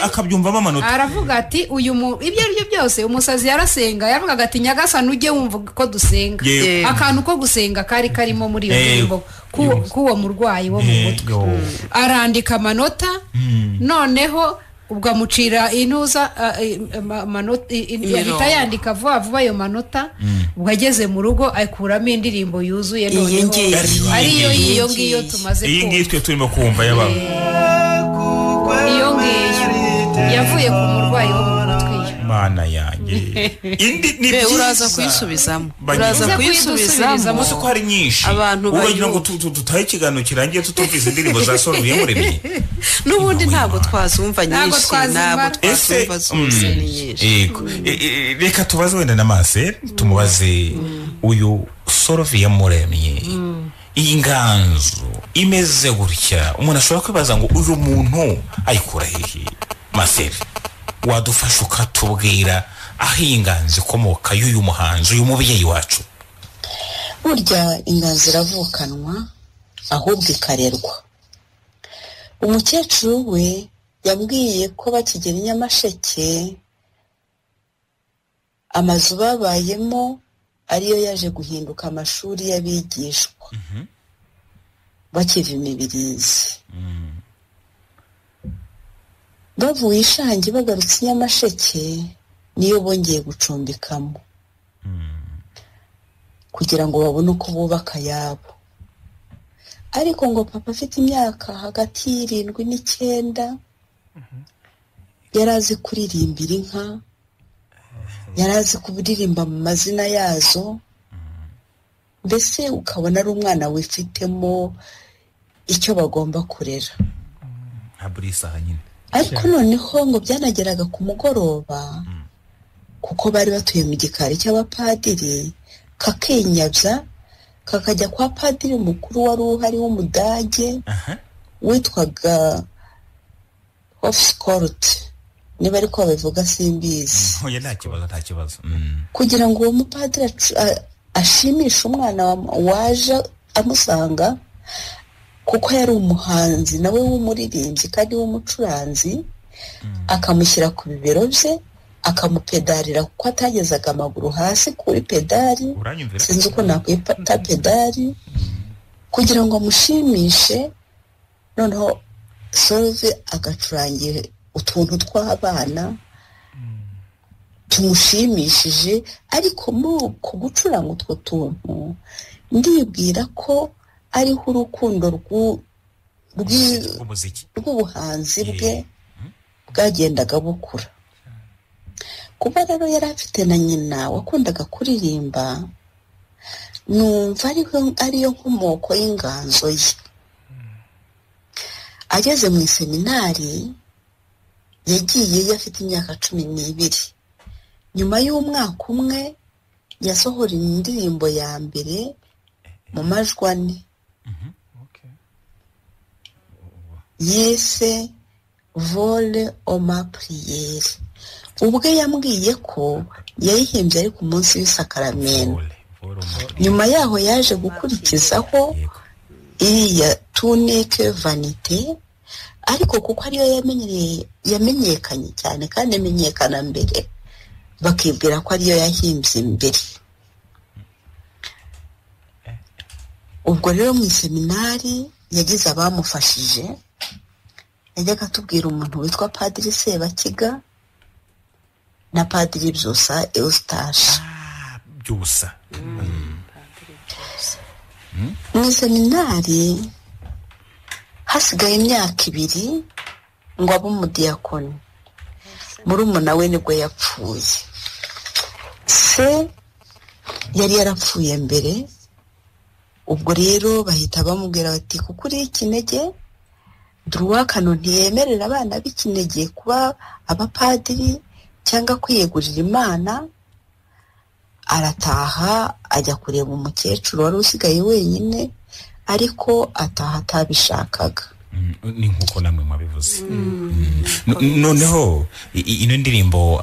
akabyumvamo amanota, aravuga ati uyu ibyo ari byo byose umusazi yarasenga, yavugaga ati Nyagasani ujye wumva ko dusenga. Akantu ko gusenga kari karimo muri iyo ndirimbo k'uwo murwayi wo mu mutwe. Arandika amanota, noneho ubwo amucira intuza ahita yandika vuba vuba ayo manota. Ubwo ageze mu rugo akuramo indirimbo yuzuye, noneho ariyo iyo ngiyo tumaze kumva, iyi ngiyi twe turimo kumva yaba iyo ngiyo yavuye ku murwayi wo mu mutwe. Mana yanjye, indi ni byiza, uraza kuyisubizamo, uraza kuyisubizamo uzi ko hari nyinshi abantu bagira ngo tutahe ikiganiro kirangiye tutumvise indirimbo za Solve Iyamuremye. N'ubundi ntabwo twazumva nyinshi, ntabwo twazumva zose ni nyinshi. Reka tubaze wenda na Marcel, tumubaze uyu Solve Iyamuremye Iyi nganzo imeze gutya, umuntu ashobora kwibaza ngo uyu muntu ayikura hehe? Maseri, wadufasha ukatubwira aho iyi nganzo ikomoka y'uyu muhanzi, uyu mubyeyi wacu? Burya inganzo iravukanwa, ahubwo ikarerwa. Umukecuru we yambwiye ko bakigera i Nyamasheke, amazu babayemo ariyo yaje guhinduka amashuri y'abigishwa bakiva imibirizi. Bavuye Ishangi bagarutse i Nyamasheke, niyo bongeye gucumbikamo kugira ngo babone uko bubaka ayabo. Ariko ngo papa afite imyaka hagati y'7 n'9, yari azi kuririmbira inka, yari azi kuririmba mu mazina yazo, mbese ukabona ari umwana wifitemo icyo bagomba kurera. Ariko noneho ngo byanageraga ku mugoroba, kuko bari batuye mu gikari cy'abapadiri, kakinyabya kakajya kwa padiri mukuru wari uhari w'umudage witwaga Hofscourt, niba ariko babivuga simbizi. Nta kibazo, nta kibazo. Kugira ngo uwo mupadiri ashimishe umwana waje amusanga, kuko yari umuhanzi nawe w'umuririmbyi kandi w'umucuranzi, akamushyira ku bibero bye, akamupedarira kuko atagezaga amaguru hasi kuri pedari, sinzi uko nakwita pedari, kugira ngo amushimishe. Noneho Solve agacurangira utuntu tw'abana tumushimishije, ariko muri uko gucuranga utwo tuntu ndibwira ko ariho urukundo rw'ubuhanzi bwe bwagendaga bukura. Kuba rero yari afite na nyina wakundaga kuririmba, numva ariyo nkomoko y'inganzo ye. Ageze mu iseminari yagiyeyo afite imyaka 12. Nyuma y'umwaka umwe yasohora indirimbo ya mbere mu majwi 4 yise Vole oma priere. Ubwe yambwiye ko yayihimbye ari ku munsi w'isakaramento. Nyuma yaho yaje gukurikizaho iriya tuneke vanite, ariko kuko ariyo yamenyekanye cyane kandi imenyekana mbere, bakibwira ko ariyo yahimbye mbere. Ubwo rero mu iseminari yagize abamufashije, yajyaga atubwira umuntu witwa Padiri Sebakiga na Padiri Byusa Eustache. Byusa. Mu iseminari hasigaye imyaka 2 ngo abe umudiyakoni. Murumuna we nibwo yapfuye. Se yari yarapfuye mbere, ubwo rero bahita bamubwira bati kuko uri ikinege, Druwakano ntiyemerera abana b'ikinege kuba abapadiri cyangwa kwiyegurira Imana. Arataha ajya kureba umukecuru wari usigaye wenyine, ariko ataha atabishakaga. Ni nkuko namwe mwabivuze. Noneho ino ndirimbo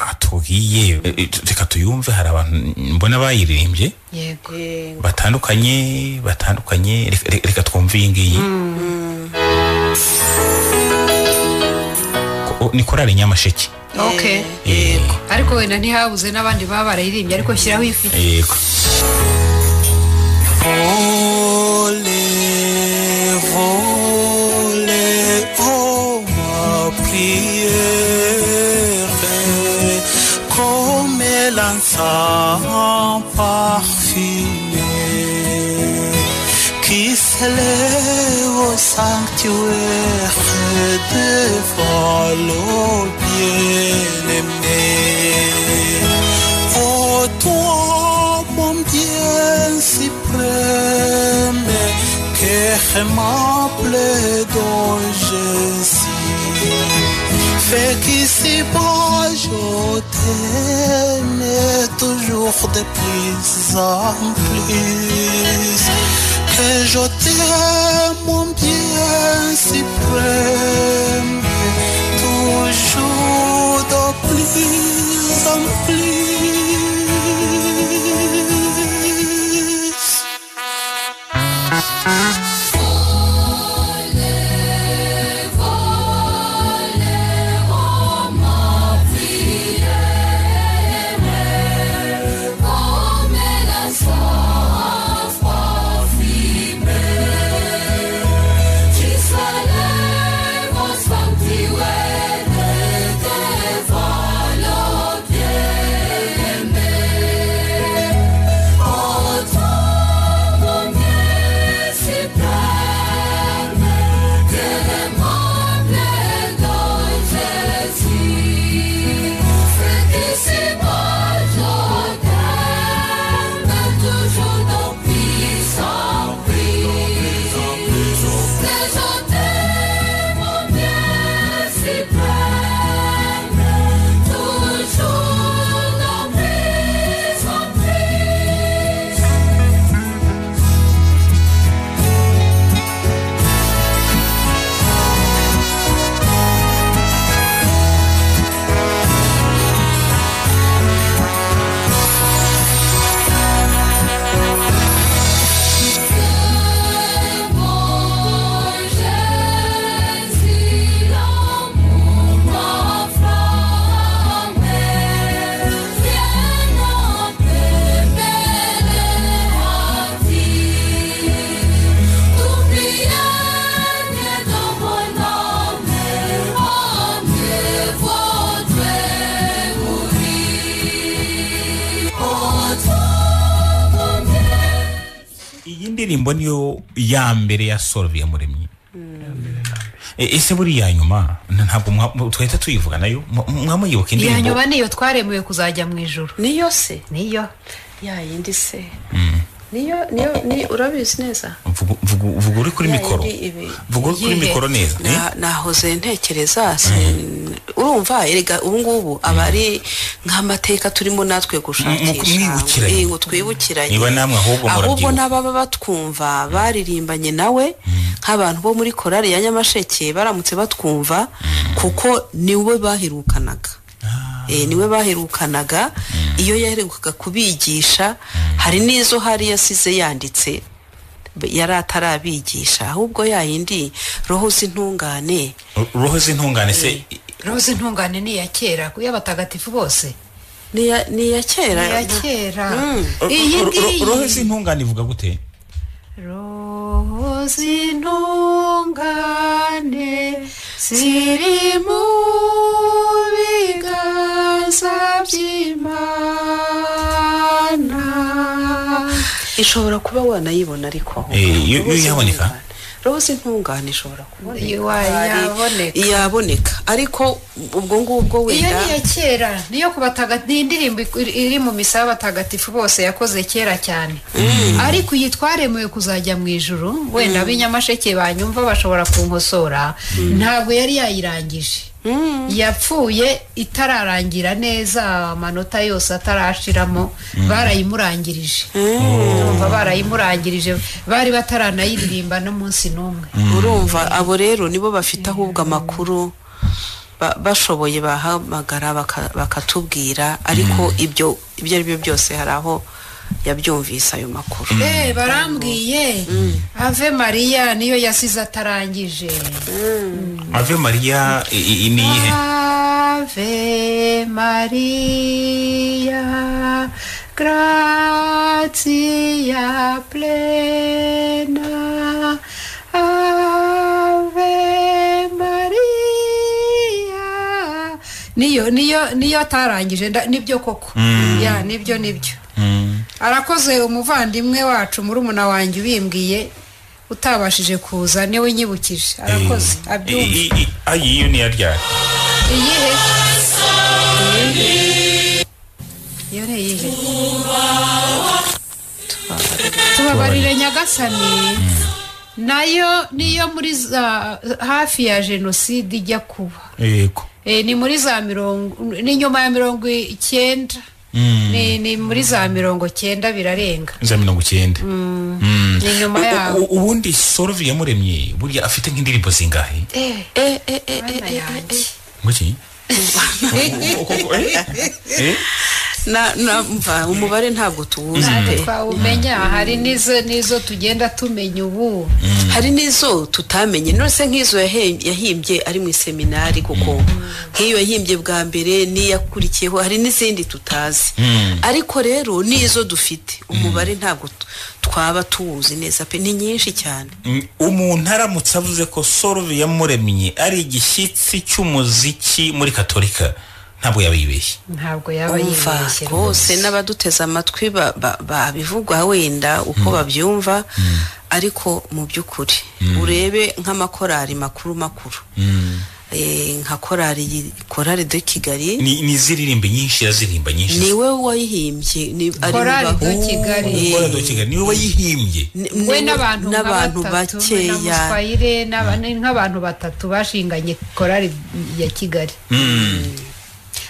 atubwiye, reka tuyumve. Hari abantu mbona bayiririmbye yego batandukanye, reka twumve iyi ngiyi. Ni korali Nyamasheke. Okay. Yego. Ariko wenda ntihabuze n'abandi baba barayirimbye, ariko shyiraho ifite. Yego. Vole, vole, oh ma prière, comme l'encens parfumé qui s'élève au sanctuaire devant le bien-aimé. Oh toi, mon bien suprême, que m'appelait dans Jésus, fais qu'ici-bas je t'aime toujours de plus en plus. Que je t'aime, mon bien suprême, toujours de plus en plus. Indirimbo niyo ya mbere ya Solve Iyamuremye. Ese buriya nyuma ntabwo twahita tuyivuga nayo mwamuyibuka indirimbo ya nyuma niyo twaremewe kuzajya mu ijuru. Niyo se niyo ya yindi se niyo ni urabizi neza. Vuga uri kuri mikoro, vuga uri kuri mikoro neza. Nahoze ntekereza urumva erega ubu ngubu abari nk'amateka turimo natwe gushakisha ngo twibukiranye niba namwe ahubwo ahubwo n'ababa batwumva baririmbanye nawe nk'abantu bo muri korali ya Nyamasheke baramutse batwumva kuko niwe baherukanaga. Niwe baherukanaga iyo yaherukaga kubigisha hari n'izo hari yasize yanditse yari atarabigisha ahubwo yayindi roho z'intungane. Roho z'intungane se roho z'intungane ni iya kera kuya batagatifu bose ni iya kera ni iya kera. Iyi ngiyi roho z'intungane ivuga gute? Roho z'intungane ziri mu biganza by'Imana. Ishobora kuba wanayibona ariko iyo yaboneka roho z'intungane ishobora kuboneka yaboneka ariko ubwo ngubwo wenda iyo ni iya kera niyo kubatagatifu ni indirimbo iri mu misa y'abatagatifu bose yakoze kera cyane. Ariko iyi twaremewe kuzajya mu ijuru wenda ab'inyamasheke banyumva bashobora kunkosora ntabwo yari yayirangije. Yapfuye itararangira neza amanota yose atarashiramo barayimurangirije. Urumva barayimurangirije bari bataranayiririmba n'umunsi n'umwe. Urumva abo rero nibo bafite ahubwo amakuru bashoboye bahamagara bakatubwira ariko ibyo ari byo byose hari aho yabyumvise ayo makuru. Barambwiye Ave Maria niyo yasize atarangije. Ave Maria ni iyihe? Ave Maria gratia plena Ave Maria niyo niyo niyo atarangije nibyo koko. Ya nibyo nibyo. Arakoze umuvandimwe wacu murumuna wanjye ubimbwiye utabashije kuza niwe nyibukije. Arakoze abyumva. Ayi iyo ni yaryari iyihe? Iyo ni iyihe? Tubabarire Nyagasani nayo niyo muri za hafi ya jenoside ijya kuba. Yego. Ni muri za mirongo ni nyuma ya 90. Ni muri za 90 birarenga. Za 90. Ni nyuma yaho. Ubundi Solve Iyamuremye burya afite nk'indirimbo zingahe? Nguki? Na mva umubare ntabwo tuwuzi pe. Twawumenya, hari n'izo tugenda tumenya ubu. Hari n'izo tutamenye. None nk'izo yahimbye ari mu seminari, kuko nk'iyo yahimbye bwa mbere n'iyakurikiyeho, hari n'izindi tutazi. Ariko rero n'izo dufite umubare ntabwo twaba tuwuzi neza pe, ni nyinshi cyane. Umuntu aramutse avuze ko Solve Iyamuremye ari igishyitsi cy'umuziki muri Katolika, ntabwo yaba yibeshye. Ntabwo yaba yibeshye rwose. N'abaduteze amatwi babivugwa wenda uko babyumva, ariko mu by'ukuri urebe nk'amakorari makuru makuru, nka korali de Kigali, ni ziririmba nyinshi, yazirimba nyinshi, niwe wayihimbye. Korali de Kigali, Korali de Kigali niwe wayihimbye, we n'abantu bakeya, Muswayire nk'abantu batatu bashinganye korali ya Kigali.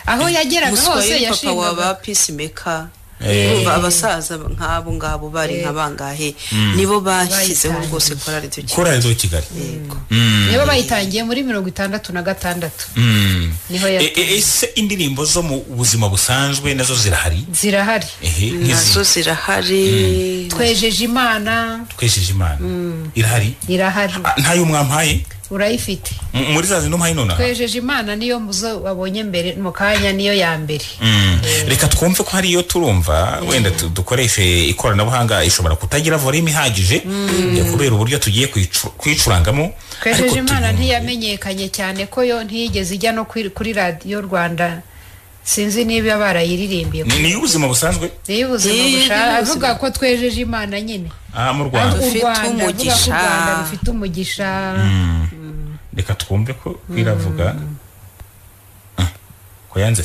Aho yageraga hose yashingaga papa wa peacemaker. Urumva abasaza nk'abo ngabo bari nka bangahe, nibo bashyizeho rwose korali de Kigali. Korali de Kigali nibo bayitangiye muri 66. Niho ese indirimbo zo mu buzima busanzwe nazo zirahari? Zirahari, nazo zirahari. Twejeje Imana, Twejeje Imana irahari, irahari. Ntayo mwampaye? Urayifite muri za zino mpaye none. Twejeje Imana niyo muzo wabonye mbere mu kanya, niyo ya mbere. Reka twumve ko hari iyo turumva, wenda dukoreshe ikoranabuhanga ishobora kutagira volume ihagije kubera uburyo tugiye kuyicurangamo. Twejeje Imana ntiyamenyekanye cyane ko yo ntiyigeze ijya no kuri Radio Rwanda, sinzi niba barayiririmbiye. Ni ubuzima busanzwe, ni ubuzima busanzwe. Avuga ko twejeje Imana nyine mu Rwanda dufite umugisha, dufite umugisha. Reka twumve ko iravuga ko yanze.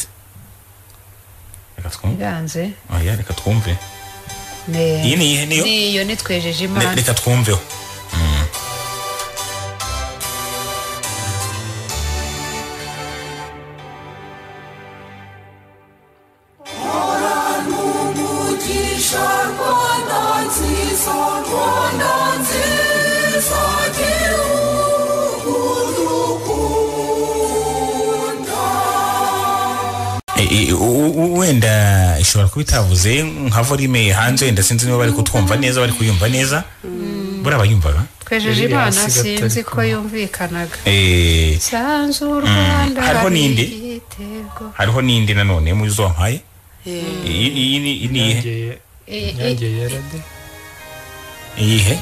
Reka twumve yanze. Oya, reka twumve. Iyi ni niyo, niyo ni Twejeje Imana. Reka twumveho. Wenda ishobora kuba itavuze nka volume hanze, wenda sinzi niba bari kutwumva neza, bari kuyumva neza. Buriya bayumvaga Twejeje Imana sinzi ko yumvikanaga. Sanzu Rwanda. Hariho n'indi, hariho n'indi nanone mu zo wampaye. Iyi ni iyihe?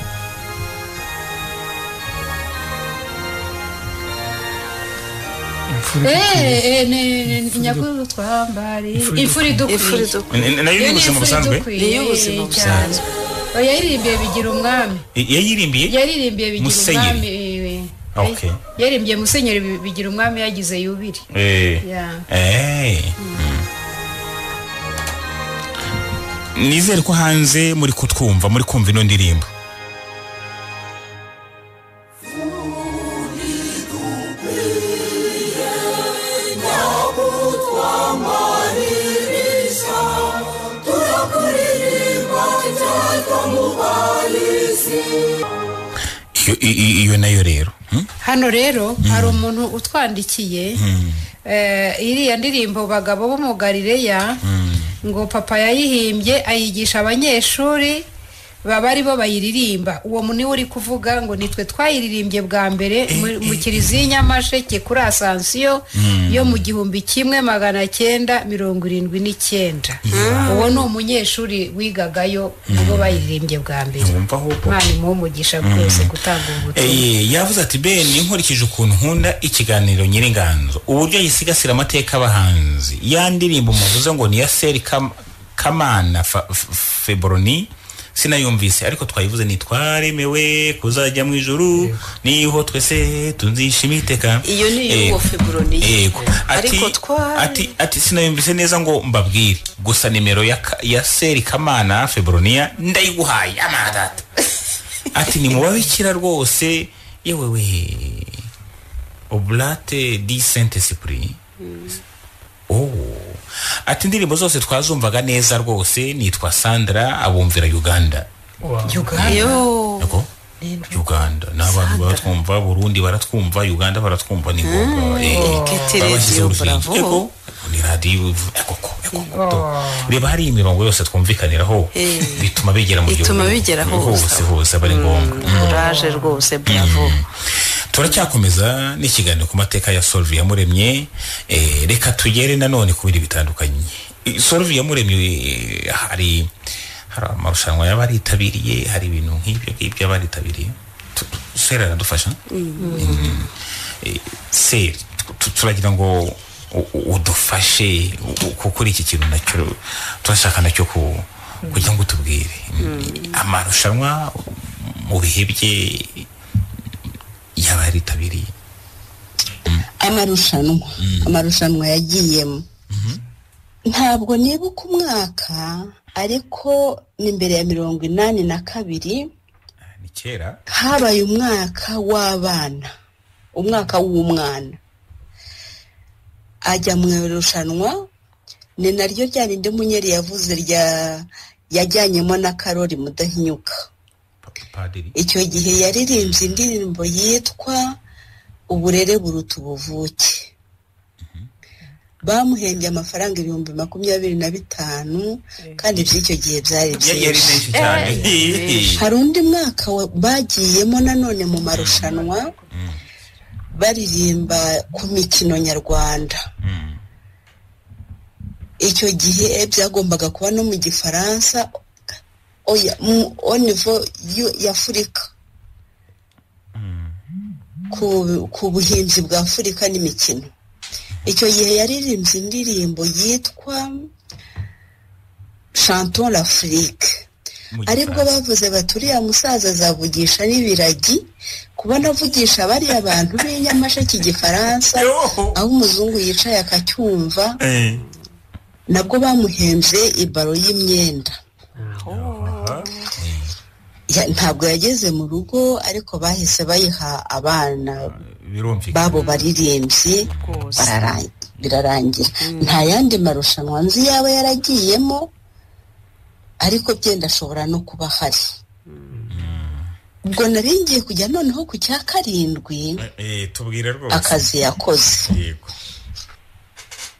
Nyakuru twambari imfura idukwiye, nayo ni ubuzima busanzwe, ni ubuzima busanzwe. Yaririmbiye Bigira Umwami, yayirimbiye Bigira Umwami. Okay, yaririmbiye Musenyeri Bigira Umwami yagize yubiri. Nizere ko hanze muri kutwumva, muri kumva ino ndirimbo. Iyo nayo rero hano rero hari umuntu utwandikiye iriya ndirimbo bagabo bo mu Galileya, ngo papa yayihimbye ayigisha abanyeshuri baba ari bo bayiririmba. Uwo muntu uri kuvuga ngo nitwe twayiririmbye bwa mbere mu kiliziya Nyamasheke kuri Asansiyo yo mu 1979. Uwo ni umunyeshuri wigagayo ubwo bayiririmbye bwa mbere. Imana imuhe umugisha rwose gutanga ubutumwa. Yavuze ati Ben, nkurikije ukuntu nkunda ikiganiro Nyiringanzo, uburyo yisigasira amateka abahanzi, ya ndirimbo muvuze ngo ni ya Seri Kamana Febroni sinayumvise, ariko twayivuze ni twaremewe kuzajya mu ijuru niho twese tunzishima iteka. Iyo ni yuwo Febroni. Yego. Ati ati sinayumvise neza ngo mbabwire, gusa nimero ya Seri Kamana Febronia ndayiguhaye amadata. Ati ni mubabikira rwose, yewe we oblate di Saint Esprit. Oh, Ati indirimbo zose twazumvaga neza rwose. Nitwa Sandra, abumvira Uganda. Uganda n'abantu baratwumva, Burundi baratwumva, Uganda baratwumva, ni ngombwa. Ego ni radiyo koko. Reba hari imirongo yose twumvikaniraho, bituma bigera mu gihugu hose hose, aba ari ngombwa. Courage rwose, bravo. Turacyakomeza n'ikiganiro ku mateka ya Solve Iyamuremye. Reka tugere nanone ku bindi bitandukanye. Solve Iyamuremye hari amarushanwa y'abaritabiriye, hari ibintu nk'ibyo ngibyo abaritabiriye. Seri aradufasha. Seri, turagira ngo udufashe kuri iki kintu nacyo turashaka nacyo kugira ngo tubwire amarushanwa mu bihe bye y'abaritabiriye. Amarushanwa yagiyemo ntabwo nibuka umwaka, ariko ni mbere ya 82. Ni kera. Habaye umwaka w'abana, umwaka w'umwana ajya mu irushanwa. Ni naryo rya rindi Munyeri yavuze rya yajyanyemo na Karori Mudahinyuka. Icyo gihe yaririmbye indirimbo yitwa Uburere buruta ubuvuke. Bamuhembye amafaranga 25,000, kandi by'icyo gihe byari byinshi. Hari undi mwaka bagiyemo nanone mu marushanwa baririmba ku mikino nyarwanda. Icyo gihe byagombaga kuba no mu Gifaransa, oya, au niveau y'Afurika, ku buhinzi bwa Afurika n'imikino. Icyo gihe yaririmbye indirimbo yitwa Chantons l'Afrique, aribwo bavuze bati uriya musaza azavugisha n'ibiragi, kuba avugisha bariya bantu b'inyamasheke Igifaransa, aho umuzungu yicaye akacyumva. Nabwo bamuhembye ibaro y'imyenda. Ntabwo yageze mu rugo, ariko bahise bayiha abana babo baririmbye, birarangira. Nta yandi marushanwa nzi yaba yaragiyemo, ariko byenda ashobora no kuba ahari. Ubwo nari ngiye kujya noneho ku cya 7, akazi yakoze.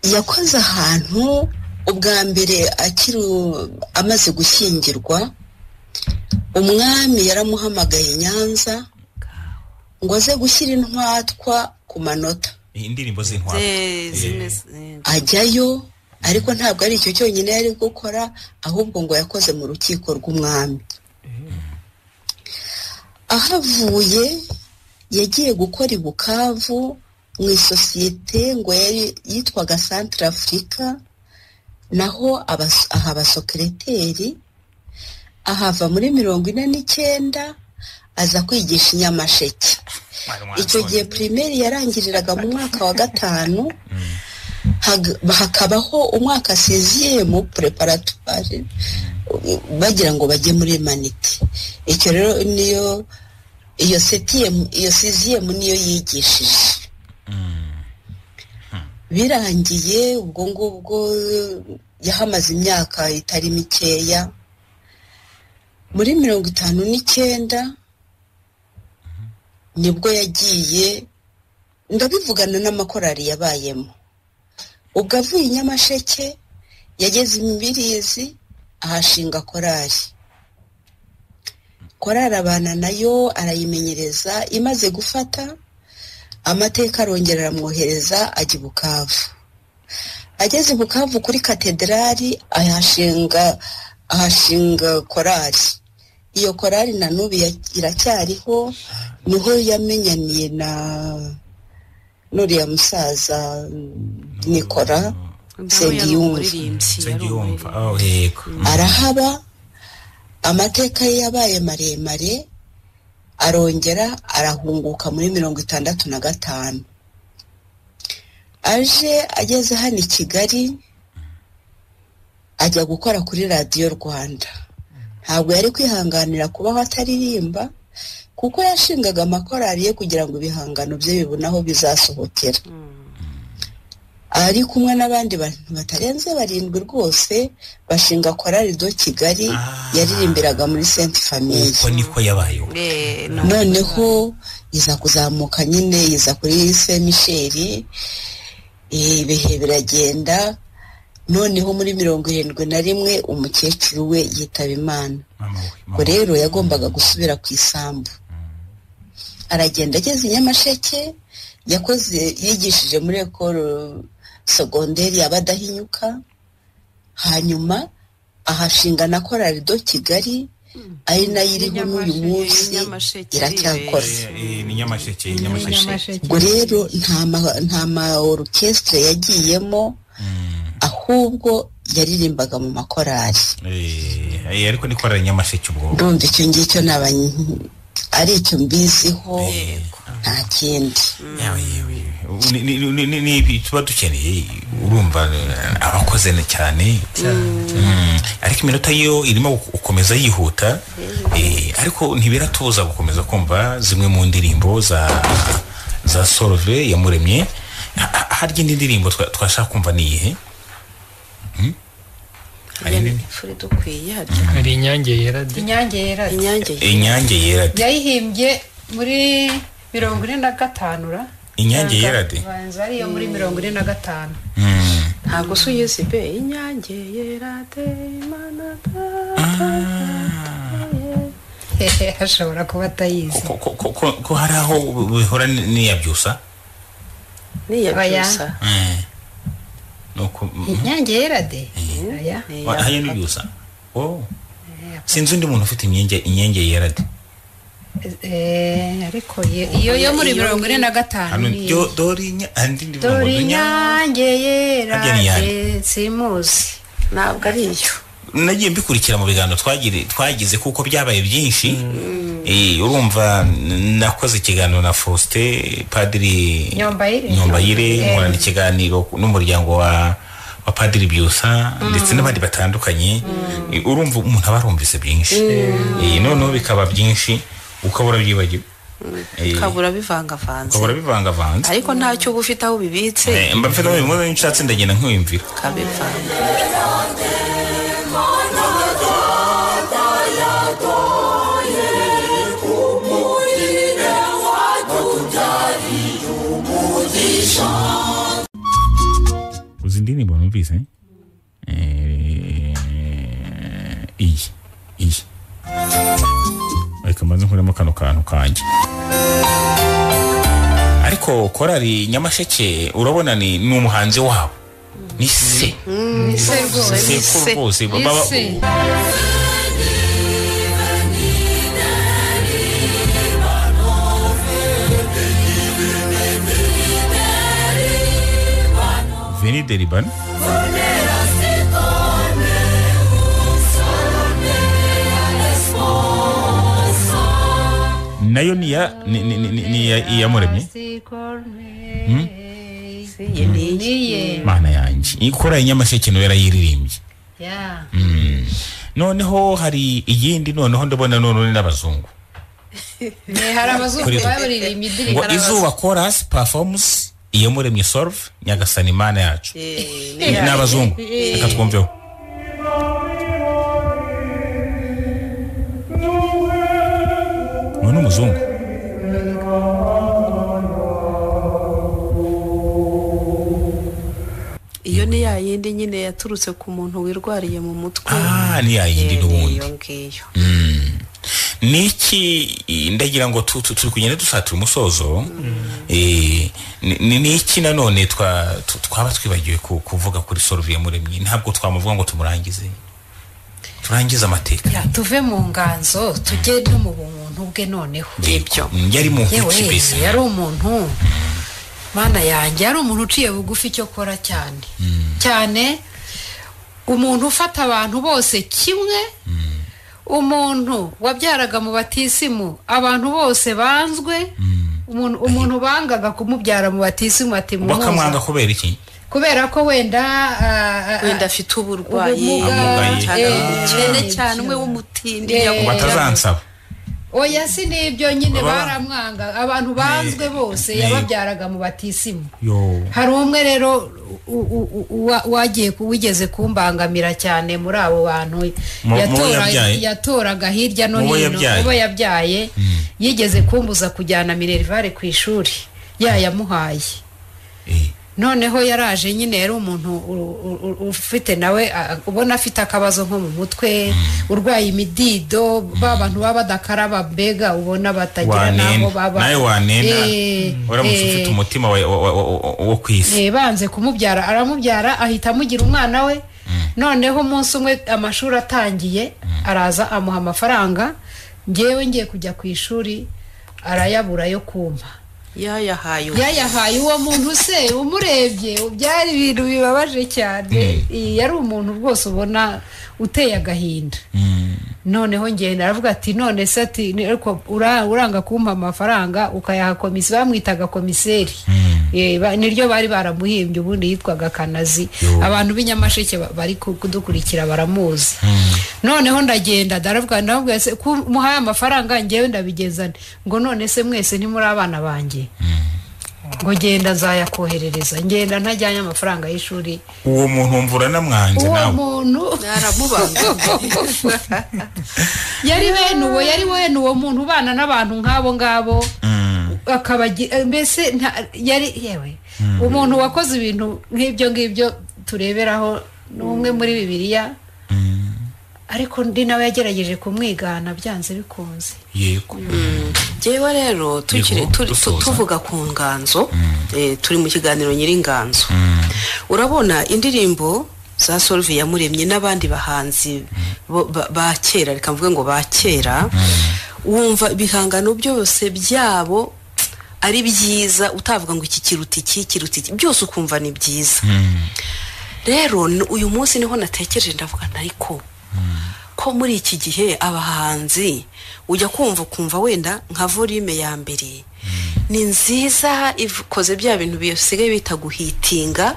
Yakoze ahantu ubwa mbere akiri amaze gushyingirwa. Umwami yaramuhamagaye i Nyanza ngo aze gushyira intwatwa ku manota, indirimbo z'intwatwa. Ajyayo, ariko ntabwo ari icyo cyonyine yari gukora, ahubwo ngo yakoze mu rukiko rw'umwami. Ahavuye yagiye gukora i Bukavu mu isosiyete ngo yari yitwaga Centre Africa, naho ahaba sokereteri. Ahava muri 49 aza kwigisha i Nyamasheke. Icyo gihe primaire yarangiriraga mu mwaka wa 5, hakabaho umwaka 6e preparatoire bagira ngo bajye muri manite. Icyo rero niyo iyo 7e, iyo 6e niyo yigishije. Birangiye ubwo ngubwo yahamaze imyaka itari mikeya. Muri 59 nibwo yagiye, ndabivugana n'amakorari yabayemo. Ubwo avuye i Nyamasheke yageze Imibirizi ahashinga korari. Korari abana nayo arayimenyereza, imaze gufata amateka arongera aramwohereza ajya i Bukavu. Ageze i Bukavu kuri katedrali ahashinga korari. Iyo korari na n'ubu iracyariho, niho yamenyaniye na nuriya musaza Nikora Nsengiyumva. Arahaba, amateka ye yabaye maremare, arongera arahunguka muri 65. Aje ageze hano i Kigali ajya gukora kuri Radiyo Rwanda. Ntabwo yari kwihanganira kubaho ataririmba, kuko yashingaga amakorari ye kugira ngo ibihangano bye bibone aho bizasohokera. Ari kumwe n'abandi bantu batarenze 7 rwose, bashinga Chorale de Kigali yaririmbiraga muri Sainte Famille. Uko niko yabayeho. Noneho iza kuzamuka nyine, iza kuri Saint Michel, ibihe biragenda. Noneho muri 71 umukecuru we yitaba Imana. Ubwo rero yagombaga gusubira ku isambu. Aragenda ageze i Nyamasheke, yakoze yigishije muri école secondaire y'Abadahinyuka, hanyuma ahashinga na Chorale de Kigali, ari nayo iriho n'uyu munsi iracyakora. Ni Nyamasheke. Ubwo rero nta ma orchestre yagiyemo, ahubwo yaririmbaga mu makorali. Ariko ni korali Nyamasheke ubwo. Ndumva icyo ngicyo naba ari icyo mbiziho, nta kindi. Ni tuba dukeneye, urumva abakoze cyane. Ariko iminota yo irimo gukomeza yihuta, ariko ntibiratubuza gukomeza kumva zimwe mu ndirimbo za Solve Yamuremye. Harya indi ndirimbo twashaka kumva ni iyihe? Hari Inyange Yera de. Inyange Yera de yayihimbye muri 45 ra. Inyange Yera de banza ariyo muri 45. Ntabwo suyizi be Inyange Yera de Imana data. Ashobora kuba atayizi. Ko hari aho bihora niyabyusa. Niyabyusa. Nuko Inyange Yera de. Aya. Hayo nibyusa. Oh. Sinzi undi muntu ufite Inyange Yera de. Ariko iyo yo muri 45 dore Inyange Yera de simuzi. Ntabwo ari iyo. Nagiye mbikurikira mu biganiro twagize kuko byabaye byinshi. Urumva nakoze ikiganiro na Faustin Padiri Nyombayire, nkorana ikiganiro n'umuryango wa Padiri Byusa ndetse n'abandi batandukanye. Urumva umuntu aba arumvise byinshi. Noneho bikaba byinshi ukabura byibagiwe. Ukabura bivangavanze. Ariko ntacyo uba ufite aho ubibitse. Mba mfite aho bimwe nshatse ndagenda nkiyumvira. Kabivanga. Uzi indirimbo numvise? Iyi. Ariko maze nkuremo kano kantu kanjye. Ariko korali Nyamasheke urabona ni umuhanzi wabo. Ni se. Ni se rwose. Se. Veni de Liban. Nayo ni ya Iyamuremye. Mana yanjye ikora Nyamasheke no yarayiririmbye. Noneho hari iyindi, noneho ndabona none n'abazungu. Hari abazungu baririmbye indirimbo. Ngo Izuba Chorus performs Iyamuremye Solve Nyagasani Imana yacu. N'abazungu reka twumveho. Uyu ni umuzungu. Iyo ni ya yindi nyine yaturutse ku muntu wirwariye mu mutwe. Ni ya yindi n'ubundi. Niki ndagira ngo turi kugenda dusatira umusozo. Niki nanone twaba twibagiwe kuvuga kuri Solve Iyamuremye. Ntabwo twamuvuga ngo tumurangize. Turangize amateka. Tuve mu nganzo tujye no mu bumuntu bwe noneho. Ibyo. Yari mu kibese. Yari umuntu. Mana yanjye yari umuntu uciye bugufi cyo kora cyane. Cyane umuntu ufata abantu bose kimwe. Umuntu wabyaraga mu batisimu abantu bose banzwe. Umuntu bangaga kumubyara mu batisimu ati bakamwanga kubera iki? Kubera ko wenda wenda afite uburwayi cyane cyane umwe w'umutindi batazansaba. Oya, si n'ibyo nyine, baramwanga abantu banzwe bose yababyaraga mu batisimu. Hari umwe rero wagiye wigeze kumbangamira cyane muri abo bantu yatoraga hirya no hino, uwo yabyaye yigeze kumbuza kujyana minerivare ku ishuri yayamuhaye. Noneho yaraje nyine, yari umuntu ufite nawe ubona afite akabazo nko mu mutwe, urwaye imidido, ba bantu baba badakaraba, mbega ubona batagira n'aho baba. Nawe wanena uramutse ufite umutima wo ku isi. Banze kumubyara, aramubyara ahita amugira umwana we. Noneho umunsi umwe amashuri atangiye araza amuha amafaranga, ngewe ngiye kujya ku ishuri arayabura yo kumpa. Yayahaye uwo muntu se umurebye byari ibintu bibabaje cyane. Yari umuntu rwose ubona uteye agahinda. Noneho ngenda aravuga ati none se ati ariko uranga kumpa amafaranga ukayaha komisi, bamwitaga komiseri, niryo bari baramuhimbye, ubundi yitwaga Kanazi. Abantu b'inyamasheke bari kudukurikira baramuzi. Noneho ndagenda ndaravuga, ndababwira se muhaye amafaranga ngewe ndabigezane, ngo none se mwese ntimuri abana banjye, ngo genda nzayakoherereza. Ngenda ntajyanye amafaranga y'ishuri. Uwo muntu mvura namwanze nawe, uwo muntu naramubanga. Yari bene uwo, yari wene uwo muntu ubana n'abantu nk'abo ngabo, akaba mbese yari yewe umuntu wakoze ibintu nk'ibyo ngibyo tureberaho ni umwe muri Bibiliya. Ariko ndi nawe yagerageje kumwigana byanze bikunze. Yego. Jewe rero tukiri tuvuga ku nganzo, turi mu kiganiro Nyiringanzo. Urabona indirimbo za Solve Iyamuremye n'abandi bahanzi ba kera, reka mvuge ngo ba kera, wumva ibihangano byose byabo ari byiza, utavuga ngo iki kiruta iki kiruta iki, byose ukumva ni byiza. Rero uyu munsi niho natekereje ndavuga ariko ko muri iki gihe abahanzi ujya kumva kumva wenda nka volume ya mbere ni nziza, ikoze bya bintu bisigaye bita guhitinga,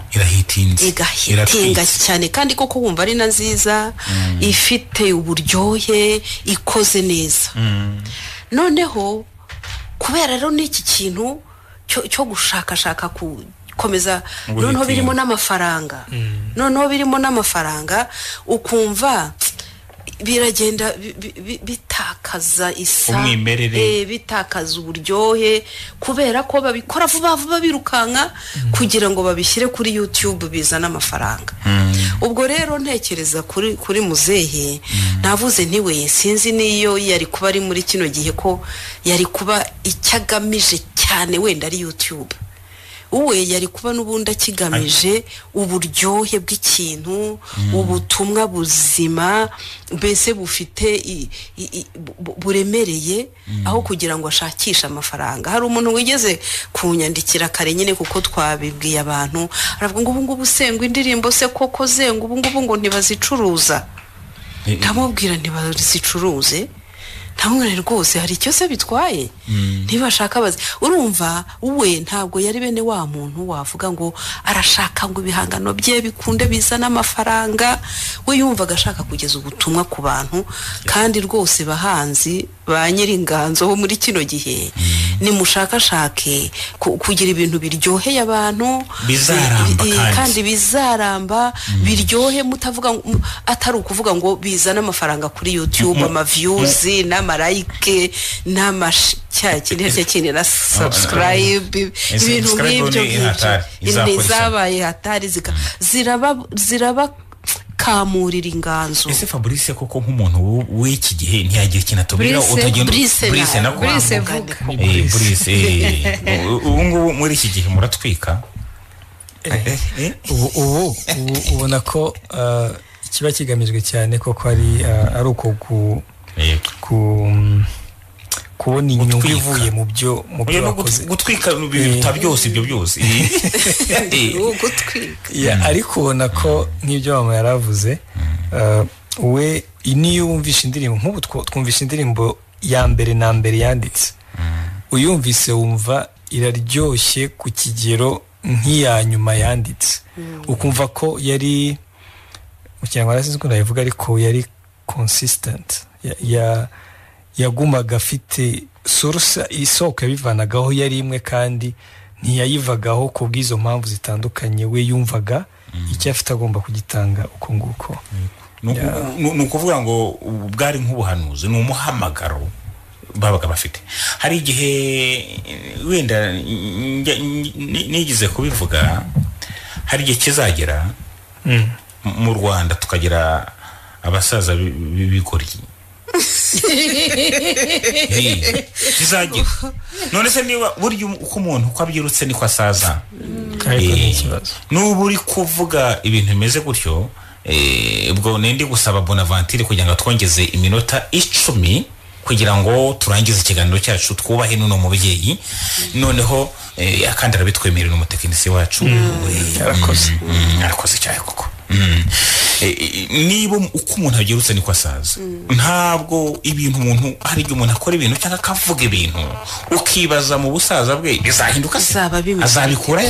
igahitinga cyane, kandi koko wumva ari na nziza, ifite uburyohe, ikoze neza. Noneho kubera rero n'iki kintu cyo gushakashaka gukomeza, noneho birimo n'amafaranga, noneho birimo n'amafaranga, ukumva biragenda bitakaza isa, bitakaza uburyohe, kubera ko babikora vuba vuba birukanka kugira ngo babishyire kuri YouTube bizana amafaranga. Ubwo rero ntekereza kuri muzehe, navuze ntiwe sinzi niyo yari kuba ari muri kino gihe ko yari kuba icyagamije cyane wenda ari YouTube. Uwe yari kuba n'ubundi akigamije uburyohe bw'ikintu, ubutumwa buzima mbese bufite buremereye, aho kugira ngo ashakishe amafaranga. Hari umuntu wigeze kunyandikira kare nyine kuko twabibwiye abantu, aravuga ngo ubu ngubu sengwa indirimbo se koko zenga ubu ngubu ngo ntibazicuruza. Ndamubwira ntibazicuruze, ntamwe rwose hari icyo se bitwaye, ntibashaka bazi. Urumva we ntabwo yari bene wa muntu wavuga ngo arashaka ngo ibihangano bye bikunde bizana amafaranga, we yumvaga ashaka kugeza ubutumwa ku bantu. Kandi rwose bahanzi ba Nyiringanzo bo muri kino gihe nimushakashake kugira ibintu biryoheye abantu, bizaramba, kandi bizaramba, biryohe, mutavuga atari ukuvuga ngo bizana amafaranga kuri YouTube, ama views n'amarayike n'amashyakindi na subscribe, ibintu nk'ibyo ngibyo zabaye hatari, ziraba kamurira inganzo. Ese Fabrice koko nk'umuntu w'iki gihe ntiyagira ikintu atubwira utagenda Brice nako Brice vuga Brice ubu ngubu muri iki gihe muratwika? Ubu ubona ko ikiba kigamijwe cyane koko ari uko kubona inyungu ivuye mu byo wakoze. Gutwika biruta byose ibyo byose. Gutwika. Ariko ubona ko nk'ibyo mama yaravuze, we niyo wumvisha indirimbo nk'ubu twumvisha indirimbo ya mbere na mbere yanditse, uyumvise wumva iraryoshye ku kigero nk'iya nyuma yanditse, ukumva ko yari mu Kinyarwanda sinzi ukuntu nabivuga, ariko yari consistent, Yagumaga afite source, isoko yabivanagaho yari imwe, kandi ntiyayivagaho ku bw'izo mpamvu zitandukanye. We yumvaga icyo afite agomba kugitanga uko nguko. Ni ukuvuga ngo bwari nk'ubuhanuzi, ni umuhamagaro babaga bafite. Hari igihe wenda nigize kubivuga, hari igihe kizagera mu Rwanda tukagira abasaza b'ibigoryi. Kizagira. None se niba burya uko umuntu uko abyirutse niko asaza, nuba uri kuvuga ibintu bimeze gutyo, ubwo nindi gusaba Bonaventure kugira ngo twongeze iminota 10 kugira ngo turangize ikiganiro cyacu, twubahe n'uno mubyeyi. Noneho akandi arabitwemerera umutekinisi wacu. Arakoze, arakoze cyane koko. Niba uko umuntu abyirutse niko asaza, ntabwo ibintu umuntu, hari igihe umuntu akora ibintu cyangwa akavuga ibintu ukibaza mu busaza bwe bizahinduka se, azabikura.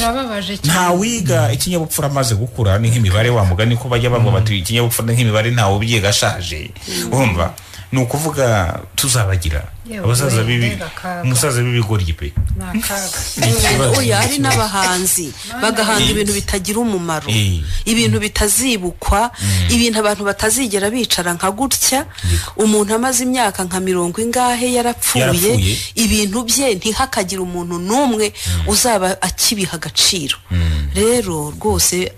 Nta wiga ikinyabupfura amaze gukura, ni nk'imibare wa mugani ko bajya bavuga bati ikinyabupfura ni nk'imibare, ntawe ubyiga ashaje. Urumva, ni ukuvuga tuzabagira abasaza bibi, umusaza b'ibigoryi pe. Oya, hari n'abahanzi bagahanga ibintu bitagira umumaro, ibintu bitazibukwa, ibintu abantu batazigera bicara nka gutya. Umuntu amaze imyaka nka 40 ingahe yarapfuye, ibintu bye ntihakagira umuntu n'umwe uzaba akibiha agaciro. Rero rwose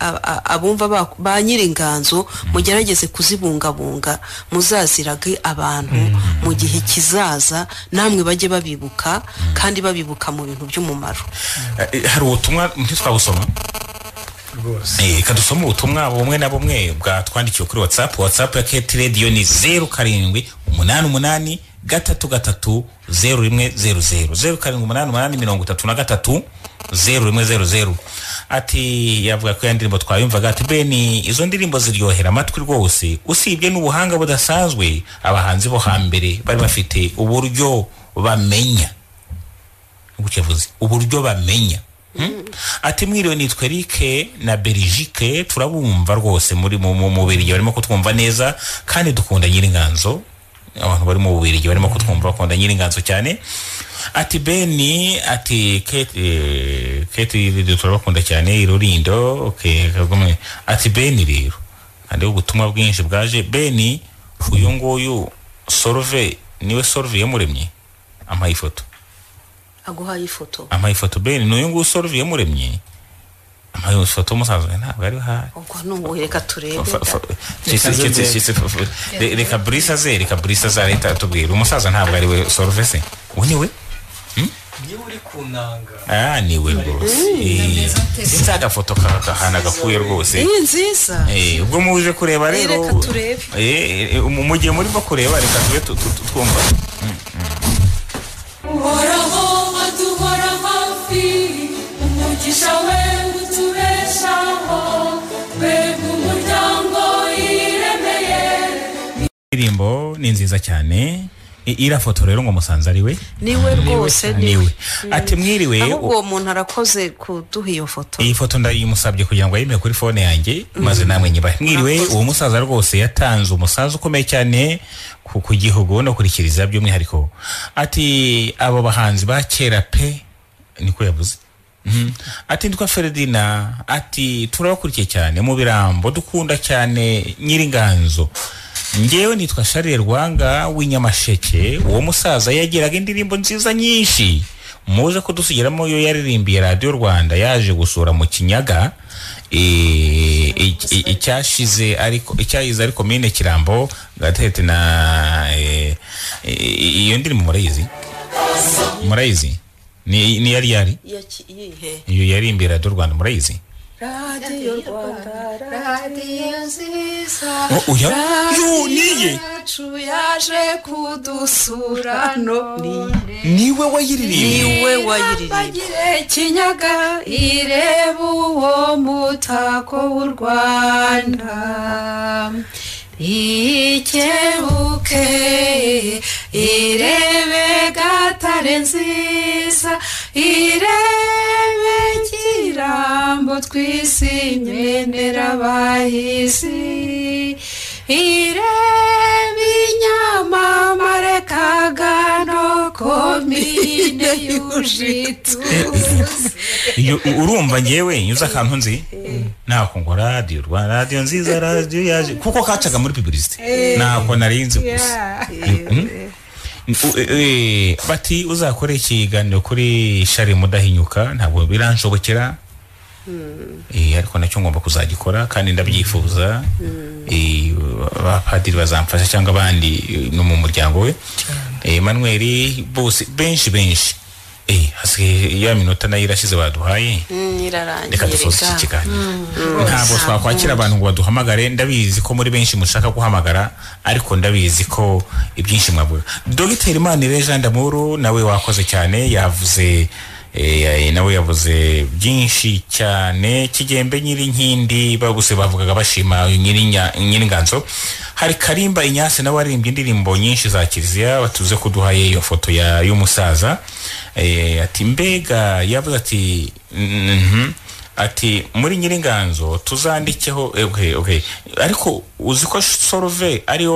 abumva ba nyiringanzo, mugerageze kuzibungabunga, muzazirage abantu mu gihe kizaza, namwe bajye babibuka, kandi babibuka mu bintu by'umumaro. Hari ubutumwa ntitwabusoma rwose. Reka dusome ubutumwa bumwe na bumwe bwatwandikiwe kuri WhatsApp. WhatsApp ya KT Radio ni 07 88 33 0100, 0788 33 0100. Ati yavuga ko ya ndirimbo twayumvaga, ati Beni izo ndirimbo ziryohera amatwi rwose, usibye n'ubuhanga budasanzwe abahanzi bo hambere bari bafite uburyo bamenya. Ubukevuze uburyo bamenya. Ati mwiriwe, nitwa Eric na Belgique, turabumva rwose muri mu Bubiligi, barimo kutwumva neza kandi dukunda nyiringanzo. Abantu bari mu Bubiligi barimo kutwumva bakunda nyiringanzo cyane. Ati Beni, ati Kate turabakunda cyane Irurindo. Okay, kagome. Ati Beni rero kandi ubutumwa bwinshi bwaje. Beni uyu nguyu Solve, niwe Solve yamuremye, ampaye ifoto. Aguhaye ifoto? Ampaye ifoto Beni, n'uyu nguyu Solve yamuremye, ampaye ifoto. Umusaza ntabwo ari ha. Ubwo n'ubu reka turebe. Reka Brisa ze, reka Brisa za leta atubwira. Umusaza ntabwo ari we Solve se? Uwo ni we? Niwe uri kunanga. Niwe rwose. Sinzi agafoto kahana gakuye rwose. Ni nziza. Ubwo muje kureba rero. Reka turebe. Mu gihe murimo kureba reka tube twumva. Uhoraho aduhora hafi, umugisha we utubeshaho, twebwe umuryango yiremeye. Indirimbo ni nziza cyane. Ira foto rero ngo musanze ari we. Niwe rwose, niwe. Ati mwiriwe. Ahubwo uwo muntu arakoze kuduha iyo foto. Iyi foto ndayimusabye kugira ngo ayime kuri phone yanjye, maze namwe nyibahe. Mwiriwe, uwo musaza rwose yatanze umusanzu ukomeye cyane ku gihugu no kurikiriza by'umwihariko. Ati abo bahanzi ba kera pe, niko yavuze. Ati nditwa Ferdina, ati turabakurikiye cyane mu Birambo, dukunda cyane nyiringanzo. Ngewe nitwa Charles Rwanga w'inyamasheke. Uwo musaza yagiraga indirimbo nziza nyinshi, muze kudusigiramo yo yaririmbiye Radio Rwanda yaje gusura mu Kinyaga icyashize, ariko icyayize ariko mine Kirambo Gatete na iyo ndirimbo murayizi? Murayizi? Ni yari yari iyo yarimbiye Radio Rwanda, murayizi? Radio Rwanda, radio nziza, yo niye yaje kudusura none, niwe wayiririmbye, niwe wayiririmbye. Kinyaga ireba uwo mutako w'u Rwanda, ikebuke irebe Gatare nziza, irebe Kirambo twisimenera abahizi, irebe Inyamamare Kagame. Robine yuje ituze. Iyo urumva ngewe nyuze akantu nzi nako ngo radiyo Rwanda, radiyo nziza, radiyo yaje, kuko kacaga muri publicity, nako narinzi gusa. Bati uzakore ikiganiro kuri Shari Mudahinyuka, ntabwo biranshobokera, ariko nacyo ngomba kuzagikora kandi ndabyifuza. Abapadiri bazamfasha cyangwa abandi no mu muryango we, Emmanuel, bose benshi benshi. Hasigaye ya minota nayo irashize baduhaye, reka dusoze iki kiganiro. Ntabwo twakwakira abantu ngo baduhamagare, ndabizi ko muri benshi mushaka guhamagara, ariko ndabizi ko ibyinshi mwavuga. Dr Manire Jean D'Amour nawe wakoze cyane, yavuze nawe yavuze byinshi cyane. Kigembe Nyirinkindi baguse bavugaga bashima Nyiringanzo. Hari Karimba Inyase nawe aririmbye indirimbo nyinshi za kiliziya, batuze kuduha iyo foto ya y'umusaza. Ati mbega yavuze ati ati muri Nyiringanzo tuzandikeho. Okay. Ariko uzi ko Solve ari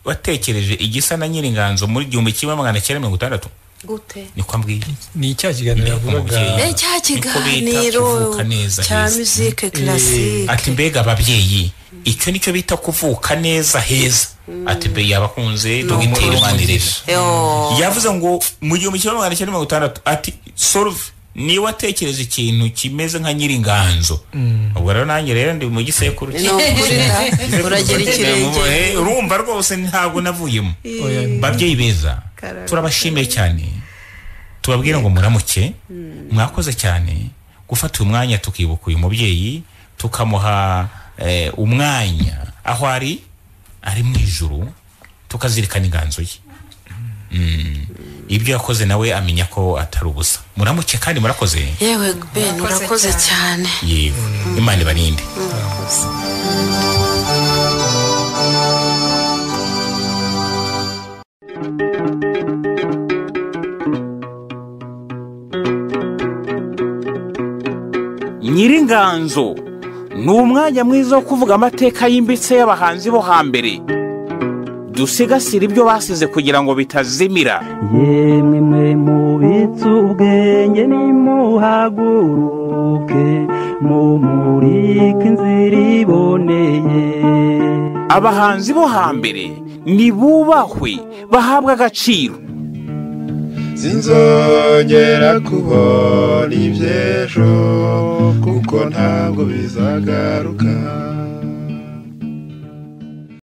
watekereje igisa na Nyiringanzo muri 1960? Gute? Niko ambwiye. Ni cya kiganiro yavugaga. Cya kiganiro cya musique classique. Ati mbega ababyeyi, icyo nicyo bita kuvuka neza heza. Ati be yabakunze Dr Manirere. Yavuze ngo mu 1960 ati Solve ni watekereje ikintu kimeze nka Nyiringanzo. Ubwo rero nanjye rero ndi mu gisekuru. Uragera ikirenge. Urumva rwose ntabwo navuyemo. Babyeyi beza, turabashimiye cyane, tubabwira ngo muramuke, mwakoze cyane gufata uyu mwanya tukibuka uyu mubyeyi, tukamuha umwanya aho ari mu ijuru, tukazirikana inganzo ye. Ibyo yakoze nawe amenya ko atari ubusa. Muramuke kandi murakoze. Yewe Ben, urakoze cyane. Yego, Imana ibarinde. Nyiringanzo ni umwanya mwiza wo kuvuga amateka yimbitse y'abahanzi bo hambere, dusigasira ibyo basize kugira ngo bitazimira. Yemwe mwe mubitse ubwenge nimuhaguruke, mumurike inzira iboneye. Abahanzi bo hambere nibubahwe, bahabwa agaciro. Sinzongera kubona iby'ejo, kuko ntabwo bizagaruka.